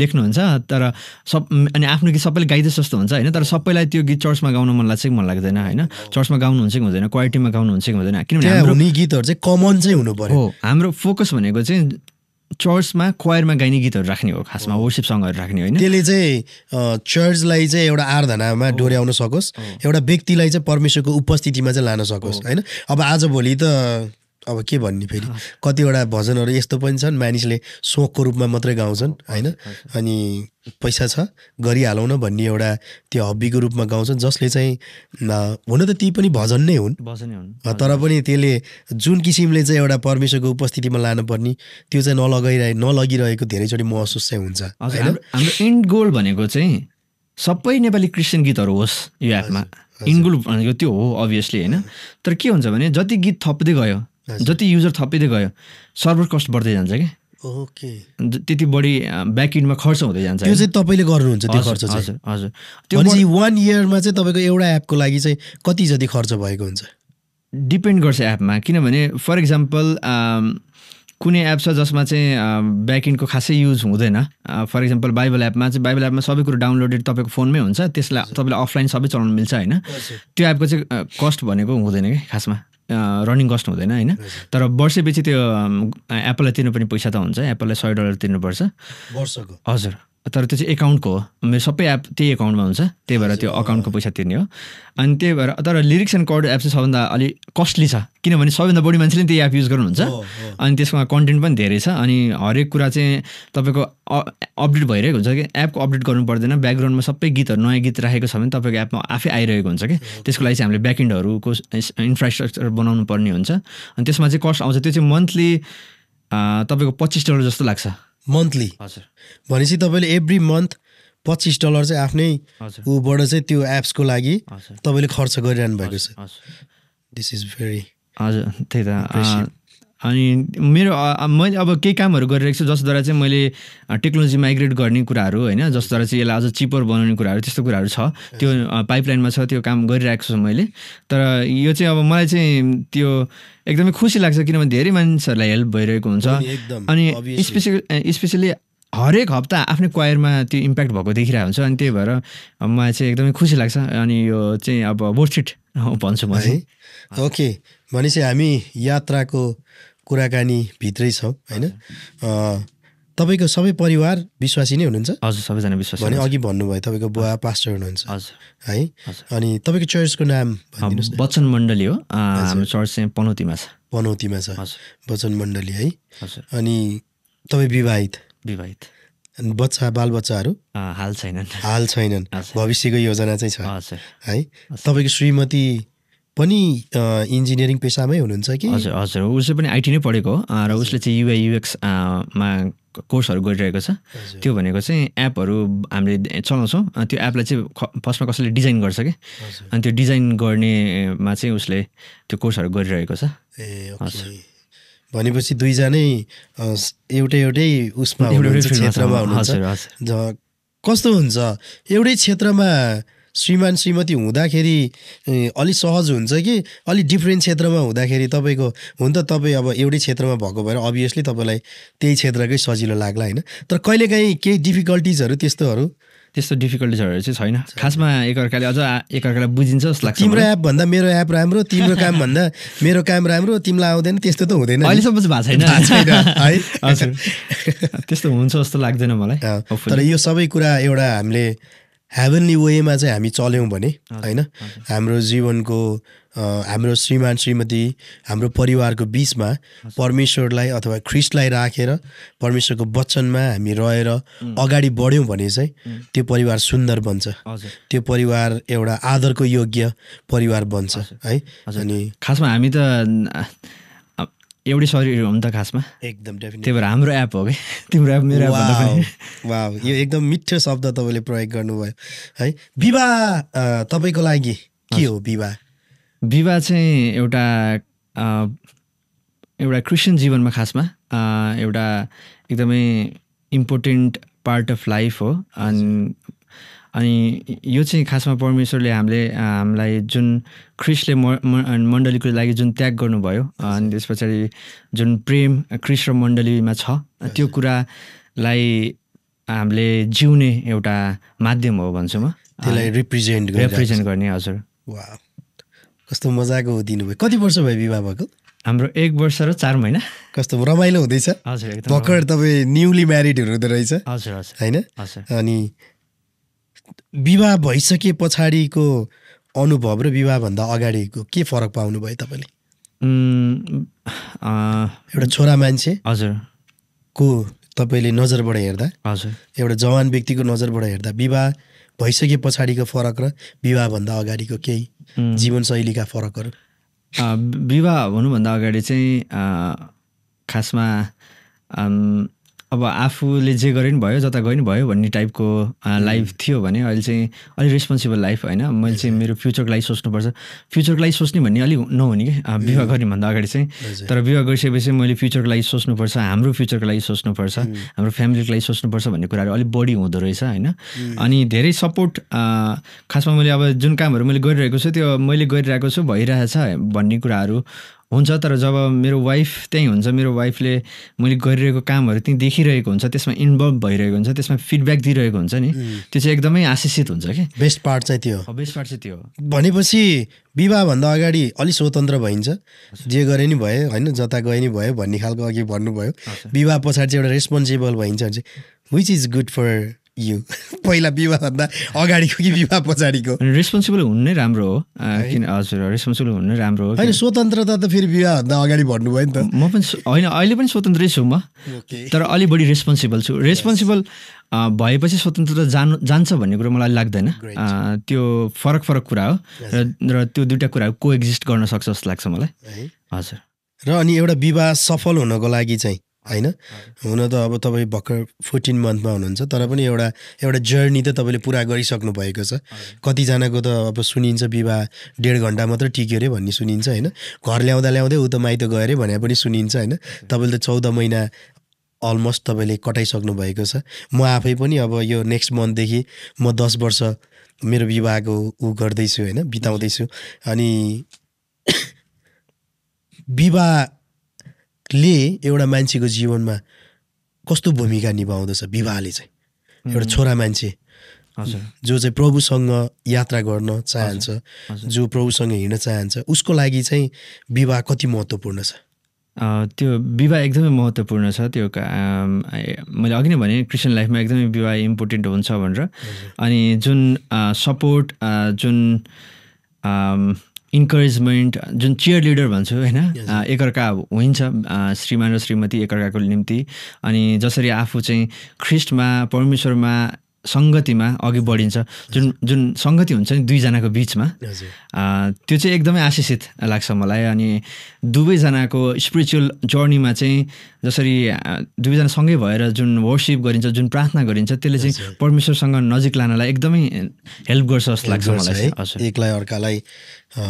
लेख्नुहुन्छ तर अनि आफ्नो गीत सबैले गाइदै जस्तो हुन्छ हैन तर सबैलाई त्यो गीत चर्चमा गाउन मन लाग्दैन हैन चर्चमा गाउनुहुन्छ कि हुँदैन क्वालिटीमा गाउनुहुन्छ कि हुँदैन किनभने हाम्रो गीतहरु चाहिँ कमन चाहिँ हुनु पर्यो हो हाम्रो फोकस भनेको चाहिँ चर्चमा क्वायरमा गाइने गीतहरू राख्ने हो खासमा वर्शिप सङहरू राख्ने होइन त्यसले चाहिँ चर्चलाई चाहिँ एउटा आराधनामा डोर्याउन सकोस् एउटा व्यक्तिलाई चाहिँ परमेश्वरको उपस्थितिमा चाहिँ लान सकोस् हैन अब आजभोलि त अब के भन्ने फेरि कतिवटा भजनहरू यस्तो पनि छन् मानिसले शोकको रूपमा मात्रै गाउँछन् हैन अनि पैसा छ गरिहालौँ न भन्ने एउटा त्यो हब्बीको रूपमा गाउँछन् जसले चाहिँ हुन त ती पनि भजन नै हुन् तर पनि त्यसले जुन किसिमले चाहिँ एउटा परमेश्वरको उपस्थितिमा लानुपर्ने त्यो चाहिँ नलगिरहेको धेरैचोटि महसुस चाहिँ हुन्छ हाम्रो एन्ड गोल भनेको चाहिँ सबै नेपाली क्रिस्चियन गीतहरू होस् यो एपमा एन्ड गोल भनेको त्यो हो अभियसली हैन तर के हुन्छ भने जति गीत थप्दै गयो जति युजर थपिँदै गयो सर्भर कस्ट बढ्दै जान्छ कि ओके त्यति बढी ब्याक एन्डमा खर्च हुँदै जान्छ त्यो चाहिँ तपाईले गर्नुहुन्छ त्यो खर्च चाहिँ हजुर हजुर त्यो चाहिँ 1 इयरमा चाहिँ तपाईको एउटा एपको लागि चाहिँ कति जति खर्च भएको हुन्छ डिपेन्ड गर्छ एपमा किनभने फर एक्जाम्पल कुनै एप छ जसमा चाहिँ ब्याक एन्डको खासै युज हुँदैन फर एक्जाम्पल बाइबल एपमा सबै कुरो डाउनलोडेड तपाईँको फोनमै हुन्छ त्यसलाई तपाईँले अफलाइन सबै चलाउनु मिल्छ होइन त्यो एपको चाहिँ कस्ट भनेको हुँदैन कि खासमा रनिङ कस्ट हुँदैन होइन तर वर्षपछि त्यो एप्पललाई तिर्नु पनि पैसा त हुन्छ एप्पललाई $100 तिर्नुपर्छ वर्षको हजुर तर त्यो चाहिँ एकाउन्टको हो, मेरो सबै एप त्यही एकाउन्टमा हुन्छ, त्यही भएर त्यो अकाउन्टको पैसा तिर्ने हो। अनि त्यही भएर तर लिरिक्स एन्ड कर्ड एप चाहिँ सबभन्दा अलिक कस्टली छ, किनभने सबैभन्दा बढी मान्छेले त्यही एप युज गर्नुहुन्छ। अनि त्यसमा कन्टेन्ट पनि धेरै छ, अनि हरेक कुरा चाहिँ तपाईँको अपडेट भइरहेको हुन्छ कि, एपको अपडेट गर्नु पर्दैन, ब्याकग्राउन्डमा सबै गीतहरू नयाँ गीत राखेको छ भने तपाईँको एपमा आफै आइरहेको हुन्छ कि। त्यसको लागि चाहिँ हामीले ब्याकएन्डहरूको इन्फ्रास्ट्रक्चर बनाउनु पर्ने हुन्छ। अनि त्यसमा चाहिँ कस्ट आउँछ, त्यो चाहिँ मन्थली तपाईँको $25 जस्तो लाग्छ मन्थली। हजुर, भनेपछि तपाईँले एभ्री मन्थ $25 चाहिँ आफ्नै ऊबाट चाहिँ त्यो एप्सको लागि तपाईँले खर्च गरिरहनु भएको छ। दिस इज भेरी हजुर त्यही त। अनि मेरो मैले अब केही कामहरू गरिरहेको छु जसद्वारा चाहिँ मैले टेक्नोलोजी माइग्रेट गर्ने कुराहरू होइन, जसद्वारा चाहिँ यसलाई अझ चिपर बनाउने कुराहरू, त्यस्तो कुराहरू छ, त्यो पाइपलाइनमा छ, त्यो काम गरिरहेको छु मैले। तर यो चाहिँ अब मलाई चाहिँ त्यो एकदमै खुसी लाग्छ, किनभने धेरै मानिसहरूलाई हेल्प भइरहेको हुन्छ। अनि स्पेसली हरेक हप्ता आफ्नै क्वायरमा त्यो इम्प्याक्ट भएको देखिरहेको हुन्छ। अनि त्यही भएर मलाई चाहिँ एकदमै खुसी लाग्छ। अनि यो चाहिँ अब वर्थ इट भन्छु म चाहिँ। ओके, भनेपछि हामी यात्राको कुराकानी भित्रै छौँ होइन। तपाईँको सबै परिवार विश्वासी नै हुनुहुन्छ? हजुर, सबैजना विश्वासी। भने अघि भन्नुभयो तपाईँको बुवा पास्टर हुनुहुन्छ हजुर है। अनि तपाईँको चर्चको नाम भनिदिनुहोस् न। वचन मण्डली हो, हाम्रो चर्च चाहिँ पनौतीमा छ। पनौतीमा छ वचन मण्डली है। हजुर। अनि तपाईँ विवाहित? विवाहित। अनि बच्चा बालबच्चाहरू? हाल छैनन्। हाल छैनन्, भविष्यको योजना चाहिँ छ हजुर है। तपाईँको श्रीमती पनि इन्जिनियरिङ पेसामै हुनुहुन्छ कि? हजुर हजुर, उसले पनि आइटी नै पढेको हो र उसले चाहिँ युआई युएक्स मा कोर्सहरू गरिरहेको छ। त्यो भनेको चाहिँ एपहरू हामीले चलाउँछौँ, त्यो एपलाई चाहिँ फर्स्टमा कसैले डिजाइन गर्छ कि, अनि त्यो डिजाइन गर्नेमा चाहिँ उसले त्यो कोर्सहरू गरिरहेको छ। ए ओके, भनेपछि दुईजनै एउटै उसमा हुनुहुन्छ, क्षेत्रमा हुनुहुन्छ। कस्तो हुन्छ एउटै क्षेत्रमा श्रीमान श्रीमती हुँदाखेरि अलिक सहज हुन्छ कि अलिक डिफ्रेन्ट क्षेत्रमा हुँदाखेरि? तपाईँको हुन त तपाईँ अब एउटै क्षेत्रमा भएको भएर अभियसली तपाईँलाई त्यही क्षेत्रकै सजिलो लाग्ला होइन, तर कहिलेकाहीँ केही डिफिकल्टिजहरू त्यस्तो डिफिकल्टिजहरू चाहिँ छैन खासमा। एकअर्काले अझ एकअर्कालाई बुझिन्छ जस्तो लाग्छ। तिम्रो एप भन्दा मेरो एप राम्रो, तिम्रो काम भन्दा मेरो काम राम्रो, तिमीलाई आउँदैन, त्यस्तो त हुँदैन। अहिलेसम्म चाहिँ भएको छैन है। हजुर, त्यस्तो हुन्छ जस्तो लाग्दैन मलाई। तर यो सबै कुरा एउटा हामीले हेभनली वेमा चाहिँ हामी चल्यौँ भने होइन, हाम्रो जीवनको हाम्रो श्रीमान श्रीमती हाम्रो परिवारको बिचमा परमेश्वरलाई अथवा ख्रिस्टलाई राखेर परमेश्वरको वचनमा हामी रहेर अगाडि बढ्यौँ भने चाहिँ त्यो परिवार सुन्दर बन्छ, त्यो परिवार एउटा आदरको योग्य परिवार बन्छ है। अनि खासमा हामी त एउटै शरीर हो नि त खासमा, एकदम डेफिनेटली। त्यही भएर हाम्रो एप हो कि तिम्रो एप मेरो एप भन्दा पनि। वाह, यो एकदम मिठो शब्द तपाईँले प्रयोग गर्नुभयो है। विवाह तपाईँको लागि के हो? विवाह चाहिँ एउटा क्रिस्चियन जीवनमा खासमा एउटा एकदमै इम्पोर्टेन्ट पार्ट अफ लाइफ हो। अनि यो चाहिँ खासमा परमेश्वरले हामीलाई जुन ख्रिस्टले मण्डलीको लागि जुन त्याग गर्नुभयो, अनि त्यस पछाडि जुन प्रेम ख्रिस्ट र मण्डलीमा छ, त्यो कुरालाई हामीले जिउने एउटा माध्यम हो भन्छु म, त्यसलाई रिप्रेजेन्ट गर्ने। हजुर, वाह, कस्तो मजाको दिनुभयो। कति वर्ष भयो विवाह भएको? हाम्रो 1 वर्ष र 4 महिना। कस्तो रमाइलो हुँदैछ? हजुर, एकदम भर्खर तपाईँ न्युली म्यारिड हुँदो रहेछ हजुर होइन? हजुर। अनि विवाह भइसके पछाडिको अनुभव र विवाहभन्दा अगाडिको के फरक पाउनु भयो तपाईँले? एउटा छोरा मान्छे हजुर को तपाईँले नजरबाट हेर्दा, हजुर, एउटा जवान व्यक्तिको नजरबाट हेर्दा विवाह भइसके पछाडिको फरक र विवाहभन्दा अगाडिको केही जीवनशैलीका फरकहरू? विवाह हुनुभन्दा अगाडि चाहिँ खासमा अब आफूले जे गरे नि भयो, जता गए नि भयो भन्ने टाइपको लाइफ थियो भने अहिले चाहिँ अलिक रेस्पोन्सिबल लाइफ होइन। मैले चाहिँ मेरो फ्युचरको लागि सोच्नुपर्छ, फ्युचरको लागि सोच्ने भन्ने अलिक नहुने कि विवाह गर्नेभन्दा अगाडि चाहिँ। तर विवाह गरिसकेपछि मैले फ्युचरको लागि सोच्नुपर्छ, हाम्रो फ्युचरको लागि सोच्नुपर्छ, हाम्रो फ्यामिलीको लागि सोच्नुपर्छ भन्ने कुराहरू अलिक बढी हुँदो रहेछ होइन। अनि धेरै सपोर्ट खासमा मैले अब जुन कामहरू मैले गरिरहेको छु त्यो मैले गरिरहेको छु भइरहेछ भन्ने कुराहरू हुन्छ। तर जब मेरो वाइफ त्यहीँ हुन्छ, मेरो वाइफले मैले गरिरहेको कामहरू त्यहीँ देखिरहेको हुन्छ, त्यसमा इन्भल्भ भइरहेको हुन्छ, त्यसमा फिडब्याक दिइरहेको हुन्छ नि, त्यो चाहिँ एकदमै आशिषित हुन्छ कि। बेस्ट पार्ट चाहिँ त्यो हो। बेस्ट पार्ट चाहिँ त्यो हो। भनेपछि विवाहभन्दा अगाडि अलिक स्वतन्त्र भइन्छ, जे गरे नि भयो होइन, जता गए नि भयो भन्ने खालको अघि भन्नुभयो। विवाह पछाडि चाहिँ एउटा रेस्पोन्सिबल भइन्छ, which is good for you पहिला विवाहभन्दा अगाडिको कि विवाह पछाडिको? रेस्पोन्सिबल हुनु नै राम्रो हो, किन हजुर रेस्पोन्सिबल हुनु नै राम्रो हो। होइन स्वतन्त्रता त फेरि विवाहभन्दा अगाडि भन्नुभयो नि त। म पनि होइन अहिले पनि स्वतन्त्रै छु म, तर अलि बढी रेस्पोन्सिबल छु। रेस्पोन्सिबल भएपछि स्वतन्त्रता जान्छ भन्ने कुरो मलाई लाग्दैन। त्यो फरक कुरा हो र त्यो दुईवटा कुराहरू कोएक्जिस्ट गर्न सक्छ जस्तो लाग्छ मलाई। हजुर। र अनि एउटा विवाह सफल हुनको लागि चाहिँ होइन, हुन त अब तपाईँ भर्खर 14 मन्थमा हुनुहुन्छ, तर पनि एउटा जर्नी त तपाईँले पुरा गरिसक्नु भएको छ। कतिजनाको त अब सुनिन्छ विवाह 1.5 घन्टा मात्र टिक्यो अरे भन्ने सुनिन्छ होइन, घर ल्याउँदै ऊ त माइत गयो अरे भने पनि सुनिन्छ होइन। तपाईँले त 14 महिना अलमोस्ट तपाईँले कटाइसक्नु भएको छ। म आफै पनि अब यो नेक्स्ट मन्थदेखि म 10 वर्ष मेरो विवाहको गर्दैछु होइन, बिताउँदैछु। अनि विवाहले एउटा मान्छेको जीवनमा कस्तो भूमिका निभाउँदछ? विवाहले चाहिँ एउटा छोरा मान्छे जो चाहिँ प्रभुसँग यात्रा गर्न चाहन्छ, जो प्रभुसँग हिँड्न चाहन्छ, उसको लागि चाहिँ विवाह कति महत्त्वपूर्ण छ? त्यो विवाह एकदमै महत्त्वपूर्ण छ। त्यो मैले अघि नै भने क्रिस्चियन लाइफमा एकदमै विवाह इम्पोर्टेन्ट हुन्छ भनेर। अनि जुन सपोर्ट, जुन इन्करेजमेन्ट, जुन चियर लिडर भन्छु होइन, एकअर्का हुन्छ श्रीमान र श्रीमती एकअर्काको निम्ति। अनि जसरी आफू चाहिँ ख्रिस्टमा परमेश्वरमा सङ्गतिमा अघि बढिन्छ, जुन सङ्गति हुन्छ नि दुईजनाको बिचमा, त्यो चाहिँ एकदमै आशिषित लाग्छ मलाई। अनि दुवैजनाको स्पिरिचुअल जर्नीमा चाहिँ जसरी दुवैजना सँगै भएर जुन वर्सिप गरिन्छ, जुन प्रार्थना गरिन्छ, त्यसले चाहिँ परमेश्वरसँग नजिक लानलाई एकदमै हेल्प गर्छ जस्तो लाग्छ मलाई। एकलाई अर्कालाई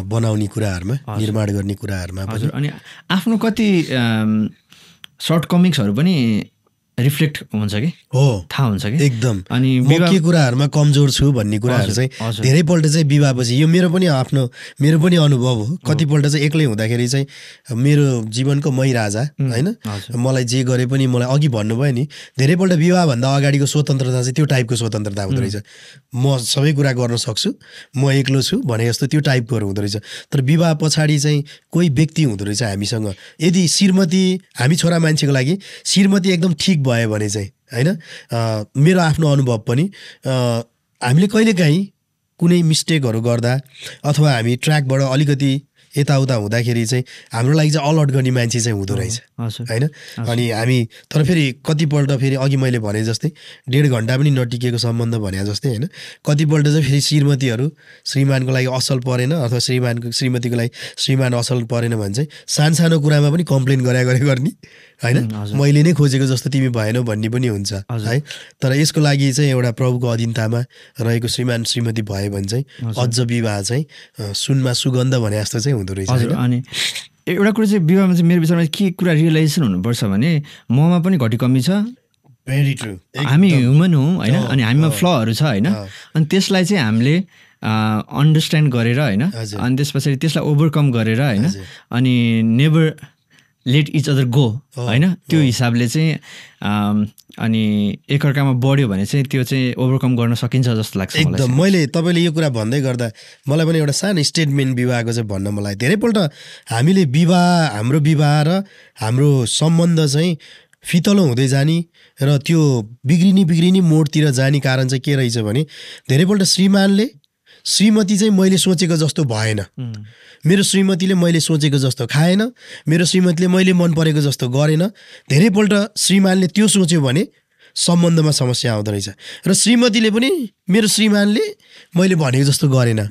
बनाउने कुराहरूमा, निर्माण गर्ने कुराहरूमा। हजुर। अनि आफ्नो कति सर्टकमिङ्सहरू पनि रिफ्लेक्ट हुन्छ कि थाहा हुन्छ कि एकदम। अनि म के कुराहरूमा कमजोर छु भन्ने कुराहरू चाहिँ धेरैपल्ट चाहिँ विवाहपछि, यो मेरो पनि अनुभव हो। कतिपल्ट चाहिँ एक्लै हुँदाखेरि चाहिँ मेरो जीवनको मै राजा होइन, मलाई जे गरे पनि मलाई अघि भन्नुभयो नि, धेरैपल्ट विवाहभन्दा अगाडिको स्वतन्त्रता चाहिँ त्यो टाइपको स्वतन्त्रता हुँदो रहेछ। म सबै कुरा गर्न सक्छु, म एक्लो छु भने जस्तो त्यो टाइपकोहरू हुँदो रहेछ। तर विवाह पछाडि चाहिँ कोही व्यक्ति हुँदो रहेछ हामीसँग। यदि श्रीमती, हामी छोरा मान्छेको लागि श्रीमती एकदम ठिक भयो भने चाहिँ होइन, मेरो आफ्नो अनुभव पनि हामीले कहिलेकाहीँ कुनै मिस्टेकहरू गर्दा अथवा हामी ट्र्याकबाट अलिकति यताउता हुँदाखेरि चाहिँ हाम्रो लागि चाहिँ अलर्ट गर्ने मान्छे चाहिँ हुँदो रहेछ होइन। अनि हामी तर फेरि कतिपल्ट फेरि अघि मैले भने जस्तै 1.5 घन्टा पनि नटिकेको सम्बन्ध भने जस्तै होइन, कतिपल्ट चाहिँ फेरि श्रीमतीहरू श्रीमानको लागि असल परेन अथवा श्रीमतीको लागि श्रीमान असल परेन भने चाहिँ सानो कुरामा पनि कम्प्लेन गर्ने होइन, मैले नै खोजेको जस्तो तिमी भएनौ भन्ने पनि हुन्छ है। तर यसको लागि चाहिँ एउटा प्रभुको अधीनतामा रहेको श्रीमान श्रीमती भयो भने चाहिँ अझ विवाह चाहिँ सुनमा सुगन्ध भने जस्तो चाहिँ हुँदो रहेछ। अनि एउटा कुरा चाहिँ विवाहमा चाहिँ मेरो विचारमा के कुरा रियलाइजेसन हुनुपर्छ भने ममा पनि घटी कमी छ, भेरी ट्रु, हामी ह्युमन हौँ होइन, अनि हामीमा फ्लहरू छ होइन। अनि त्यसलाई चाहिँ हामीले अन्डरस्ट्यान्ड गरेर होइन, अनि त्यस पछाडि त्यसलाई ओभरकम गरेर होइन, अनि never let each other go होइन, त्यो हिसाबले चाहिँ अनि एकअर्कामा बढ्यो भने चाहिँ त्यो चाहिँ ओभरकम गर्न सकिन्छ जस्तो लाग्छ एकदम। मैले तपाईँले यो कुरा भन्दै गर्दा मलाई पनि एउटा सानो स्टेटमेन्ट विवाहको चाहिँ भन्न मलाई धेरैपल्ट हामीले हाम्रो विवाह र हाम्रो सम्बन्ध चाहिँ फितलो हुँदै जाने र त्यो बिग्रिने मोडतिर जाने कारण चाहिँ के रहेछ भने धेरैपल्ट श्रीमती चाहिँ मैले सोचेको जस्तो भएन, मेरो श्रीमतीले मैले सोचेको जस्तो खाएन, मेरो श्रीमतीले मैले मन परेको जस्तो गरेन। धेरैपल्ट श्रीमानले त्यो सोच्यो भने सम्बन्धमा समस्या आउँदो रहेछ र श्रीमतीले पनि मेरो श्रीमानले मैले भनेको जस्तो गरेन,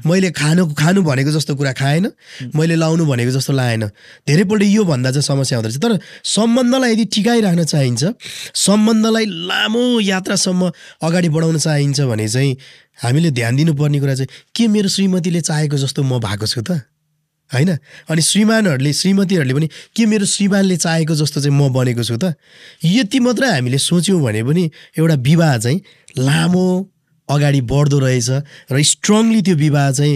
मैले खानु भनेको जस्तो कुरा खाएन, मैले लाउनु भनेको जस्तो लाएन। धेरैपल्ट यो भन्दा चाहिँ समस्या आउँदो रहेछ। तर सम्बन्धलाई यदि टिकाइराख्न चाहिन्छ, सम्बन्धलाई लामो यात्रासम्म अगाडि बढाउन चाहिन्छ भने चाहिँ हामीले ध्यान दिनुपर्ने कुरा चाहिँ के मेरो श्रीमतीले चाहेको जस्तो म भएको छु त होइन। अनि श्रीमतीहरूले पनि के मेरो श्रीमानले चाहेको जस्तो चाहिँ म बनेको छु त। यति मात्र हामीले सोच्यौँ भने पनि एउटा विवाह चाहिँ लामो अगाडि बढ्दो रहेछ र स्ट्रङली त्यो विवाह चाहिँ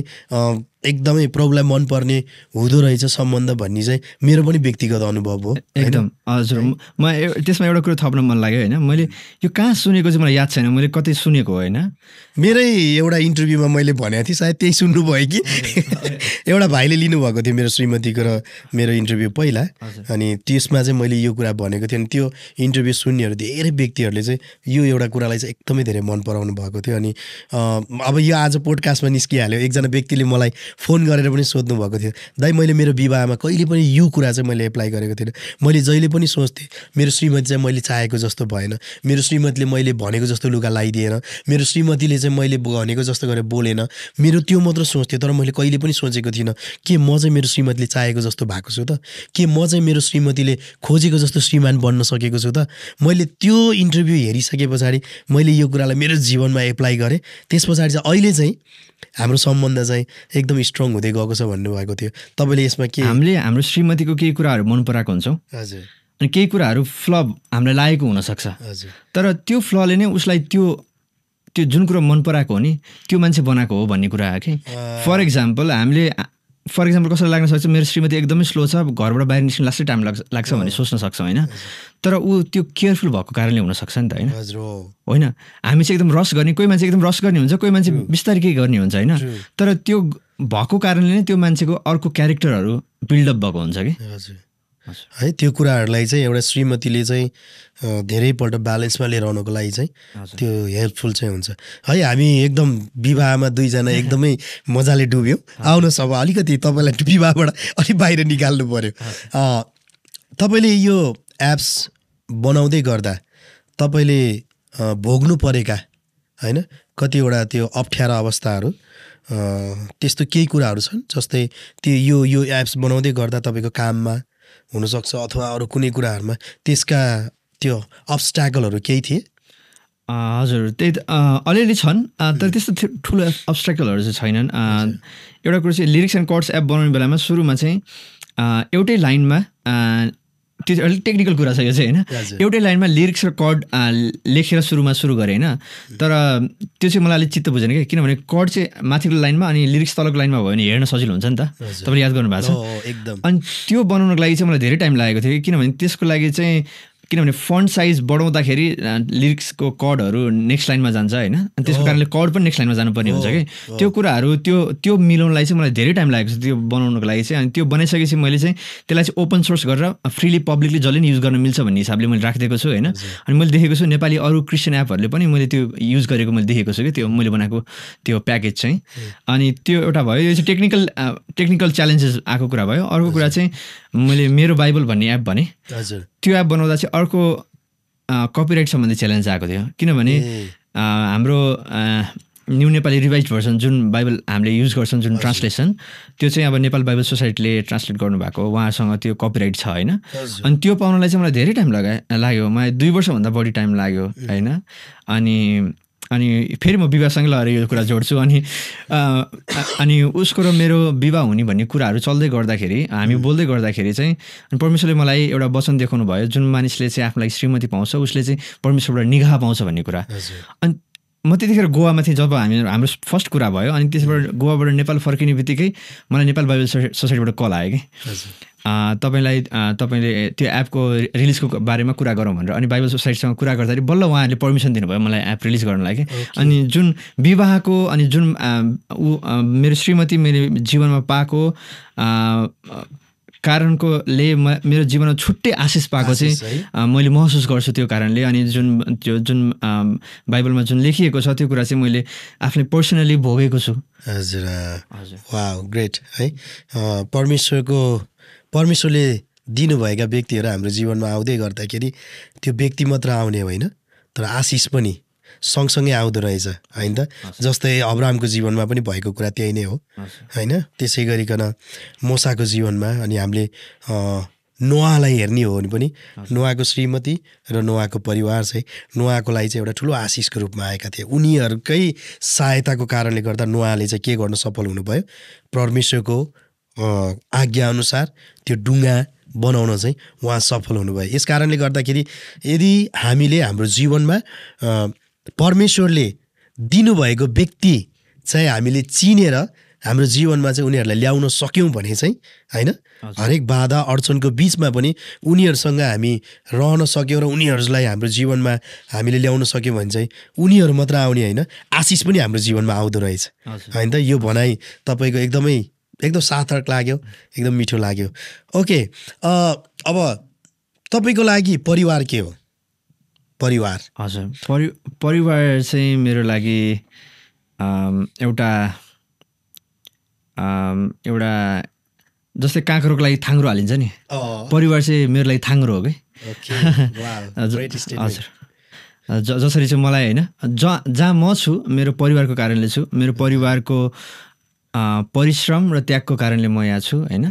एकदमै प्रभुलाई मनपर्ने हुँदो रहेछ सम्बन्ध भन्ने चाहिँ मेरो पनि व्यक्तिगत अनुभव हो। एकदम हजुर। म त्यसमा एउटा कुरो थप्न मन लाग्यो होइन, मैले यो कहाँ सुनेको चाहिँ मलाई याद छैन, मैले कतै सुनेको होइन। मेरै एउटा इन्टरभ्यूमा मैले भनेको थिएँ, सायद त्यही सुन्नुभयो कि एउटा भाइले लिनुभएको थियो मेरो श्रीमतीको र मेरो इन्टरभ्यू पहिला, अनि त्यसमा चाहिँ मैले यो कुरा भनेको थिएँ। अनि त्यो इन्टरभ्यू सुन्नेहरू धेरै व्यक्तिहरूले चाहिँ यो एउटा कुरालाई चाहिँ एकदमै धेरै मन पराउनु भएको थियो। अनि अब यो आज पोडकास्टमा निस्किहाल्यो, एकजना व्यक्तिले मलाई फोन गरेर पनि सोध्नु भएको थियो, दाइ मैले मेरो विवाहमा कहिले पनि यो कुरा चाहिँ मैले एप्लाई गरेको थिइनँ। मैले जहिले पनि सोच्थेँ मेरो श्रीमती चाहिँ मैले चाहेको जस्तो भएन, मेरो श्रीमतीले मैले भनेको जस्तो लुगा लगाइदिएन, मेरो श्रीमतीले चाहिँ मैले भनेको जस्तो गरेर बोलेन, मेरो त्यो मात्र सोच्थेँ। तर मैले कहिले पनि सोचेको थिइनँ के म चाहिँ मेरो श्रीमतीले चाहेको जस्तो भएको छु त, के म चाहिँ मेरो श्रीमतीले खोजेको जस्तो श्रीमान बन्न सकेको छु त। मैले त्यो इन्टरभ्यू हेरिसके पछाडि मैले यो कुरालाई मेरो जीवनमा एप्लाई गरेँ। त्यस पछाडि चाहिँ अहिले चाहिँ हाम्रो सम्बन्ध चाहिँ एकदम स्ट्रङ हुँदै गएको छ भन्नुभएको थियो। तपाईँले यसमा के हामीले हाम्रो श्रीमतीको केही कुराहरू मन पराएको हुन्छौँ, हजुर, अनि केही कुराहरू फ्लप हामीलाई लागेको हुनसक्छ, हजुर, तर त्यो फ्लले नै उसलाई त्यो जुन कुरो मन पराएको हो नि त्यो मान्छे बनाएको हो भन्ने कुरा हो कि। फर इक्जाम्पल कसैलाई लाग्न सक्छ मेरो श्रीमती एकदमै स्लो छ, घरबाट बाहिर निस्किन लास्टै टाइम लाग्छ भन्ने सोच्न सक्छ होइन, तर ऊ त्यो केयरफुल भएको कारणले हुनसक्छ नि त होइन। होइन हामी चाहिँ एकदम रस गर्ने, कोही मान्छे एकदम रस गर्ने हुन्छ, कोही मान्छे बिस्तारै केही गर्ने हुन्छ होइन, तर त्यो भएको कारणले नै त्यो मान्छेको अर्को क्यारेक्टरहरू बिल्डअप भएको हुन्छ कि है। त्यो कुराहरूलाई चाहिँ एउटा श्रीमतीले चाहिँ धेरैपल्ट ब्यालेन्समा लिएर आउनको लागि चाहिँ त्यो हेल्पफुल चाहिँ हुन्छ है। हामी एकदम विवाहमा दुईजना एकदमै मजाले डुब्यौँ। आउनुहोस् अब अलिकति तपाईँलाई विवाहबाट अलिक बाहिर निकाल्नु पर्यो। तपाईँले यो एप्स बनाउँदै गर्दा तपाईँले भोग्नु परेका होइन कतिवटा त्यो अप्ठ्यारा अवस्थाहरू त्यस्तो केही कुराहरू छन् जस्तै त्यो यो एप्स बनाउँदै गर्दा तपाईँको काममा हुनसक्छ अथवा अरू कुनै कुराहरूमा त्यसका त्यो अब्स्ट्याकलहरू केही थिए? हजुर त्यही त अलिअलि छन्, तर त्यस्तो ठुलो अब्स्ट्याकलहरू चाहिँ छैनन्। एउटा कुरो चाहिँ लिरिक्स एन्ड कर्ड्स एप बनाउने बेलामा सुरुमा चाहिँ एउटै लाइनमा त्यो अलिक टेक्निकल कुरा छ यो चाहिँ होइन, एउटै लाइनमा लिरिक्स र कर्ड लेखेर सुरु गरेँ होइन, तर त्यो चाहिँ मलाई अलिक चित्त बुझेन क्या, किनभने कर्ड चाहिँ माथिको लाइनमा अनि लिरिक्स तलको लाइनमा भयो भने हेर्न सजिलो हुन्छ नि त, तपाईँले याद गर्नु भएको छ एकदम। अनि त्यो बनाउनको लागि चाहिँ मलाई धेरै टाइम लागेको थियो, किनभने त्यसको लागि चाहिँ किनभने फन्ट साइज बढाउँदाखेरि लिरिक्सको कर्डहरू नेक्स्ट लाइनमा जान्छ होइन, अनि त्यसको कारणले कर्ड पनि नेक्स्ट लाइनमा जानुपर्ने हुन्छ कि त्यो कुराहरू त्यो मिलाउनलाई चाहिँ मलाई धेरै टाइम लागेको छ त्यो बनाउनको लागि चाहिँ। अनि त्यो बनाइसकेपछि मैले चाहिँ त्यसलाई चाहिँ ओपन सोर्स गरेर फ्रीली पब्लिकली जसले नि युज गर्न मिल्छ भन्ने हिसाबले मैले राखिदिएको छु होइन। अनि मैले देखेको छु नेपाली अरू क्रिस्चियन एपहरूले पनि मैले त्यो युज गरेको मैले देखेको छु कि त्यो मैले बनाएको त्यो प्याकेज चाहिँ। अनि त्यो एउटा भयो, यो चाहिँ टेक्निकल च्यालेन्जेस आएको कुरा भयो। अर्को कुरा चाहिँ मैले मेरो बाइबल भन्ने एप भने त्यो एप बनाउँदा चाहिँ अर्को कपिराइट सम्बन्धी च्यालेन्ज आएको थियो, किनभने हाम्रो न्यू नेपाली रिभाइज भर्सन जुन बाइबल हामीले युज गर्छौँ जुन ट्रान्सलेसन त्यो चाहिँ अब नेपाल बाइबल सोसाइटीले ट्रान्सलेट गर्नुभएको उहाँसँग त्यो कपिराइट छ होइन। अनि त्यो पाउनलाई चाहिँ मलाई धेरै टाइम लाग्यो, मलाई 2 वर्षभन्दा बढी टाइम लाग्यो होइन। अनि फेरि म विवाहसँगै लगाएर यो कुरा जोड्छु। अनि उसको र मेरो विवाह हुने भन्ने कुराहरू चल्दै गर्दाखेरि हामी बोल्दै गर्दाखेरि चाहिँ परमेश्वरले मलाई एउटा वचन देखाउनु भयो, जुन मानिसले चाहिँ आफूलाई श्रीमती पाउँछ उसले चाहिँ परमेश्वरबाट निगाह पाउँछ भन्ने कुरा। अनि म त्यतिखेर गोवामा थिएँ जब हाम्रो फर्स्ट कुरा भयो। अनि त्यसबाट गोवाबाट नेपाल फर्किने बित्तिकै मलाई नेपाल बाइबल सोसाइटीबाट कल आयो कि तपाईँले त्यो एपको रिलिजको बारेमा कुरा गरौँ भनेर। अनि बाइबल सोसाइटीसँग कुरा गर्दाखेरि बल्ल उहाँहरूले पर्मिसन दिनुभयो मलाई एप रिलिज गर्नलाई कि। अनि जुन विवाहको अनि जुन मेरो श्रीमती मेरो जीवनमा पाएको कारणकोले मेरो जीवनमा छुट्टै आशिष पाएको चाहिँ मैले महसुस गर्छु त्यो कारणले। अनि जुन बाइबलमा जुन लेखिएको छ त्यो कुरा चाहिँ मैले आफूले पर्सनली भोगेको छु। हजुर वाउ ग्रेट है। परमेश्वरले दिनुभएका व्यक्तिहरू हाम्रो जीवनमा आउँदै गर्दाखेरि त्यो व्यक्ति मात्र आउने होइन तर आशिष पनि सँगसँगै आउँदो रहेछ होइन त। जस्तै अब्राहमको जीवनमा पनि भएको कुरा त्यही नै हो होइन। त्यसै गरिकन मोसाको जीवनमा अनि हामीले नोआलाई हेर्ने हो भने पनि नोआको श्रीमती र नोआको परिवार चाहिँ नोआको लागि चाहिँ एउटा ठुलो आशिषको रूपमा आएका थिए। उनीहरूकै सहायताको कारणले गर्दा नोआले चाहिँ के गर्न सफल हुनुभयो, परमेश्वरको आज्ञाअनुसार त्यो डुङ्गा बनाउन चाहिँ उहाँ सफल हुनुभयो। यस कारणले गर्दाखेरि यदि हामीले हाम्रो जीवनमा परमेश्वरले दिनुभएको व्यक्ति चाहिँ हामीले चिनेर हाम्रो जीवनमा चाहिँ उनीहरूलाई ल्याउन सक्यौँ भने चाहिँ होइन हरेक बाधा अडचनको बिचमा पनि उनीहरूसँग हामी रहन सक्यौँ र उनीहरूलाई हाम्रो जीवनमा हामीले ल्याउन सक्यौँ भने चाहिँ उनीहरू मात्र आउने होइन आशिष पनि हाम्रो जीवनमा आउँदो रहेछ होइन त यो भनाइ तपाईँको एकदम सार्थक लाग्यो एकदम मिठो लाग्यो ओके अब तपाईँको लागि परिवार के हो परिवार हजुर परिवार चाहिँ मेरो लागि एउटा जस्तै काँक्रोको लागि थाङ्ग्रो हालिन्छ नि परिवार चाहिँ मेरो लागि थाङ्ग्रो हो कि हजुर जसरी चाहिँ मलाई होइन जहाँ म छु मेरो परिवारको कारणले छु मेरो परिवारको परिश्रम र त्यागको कारणले म यहाँ छु होइन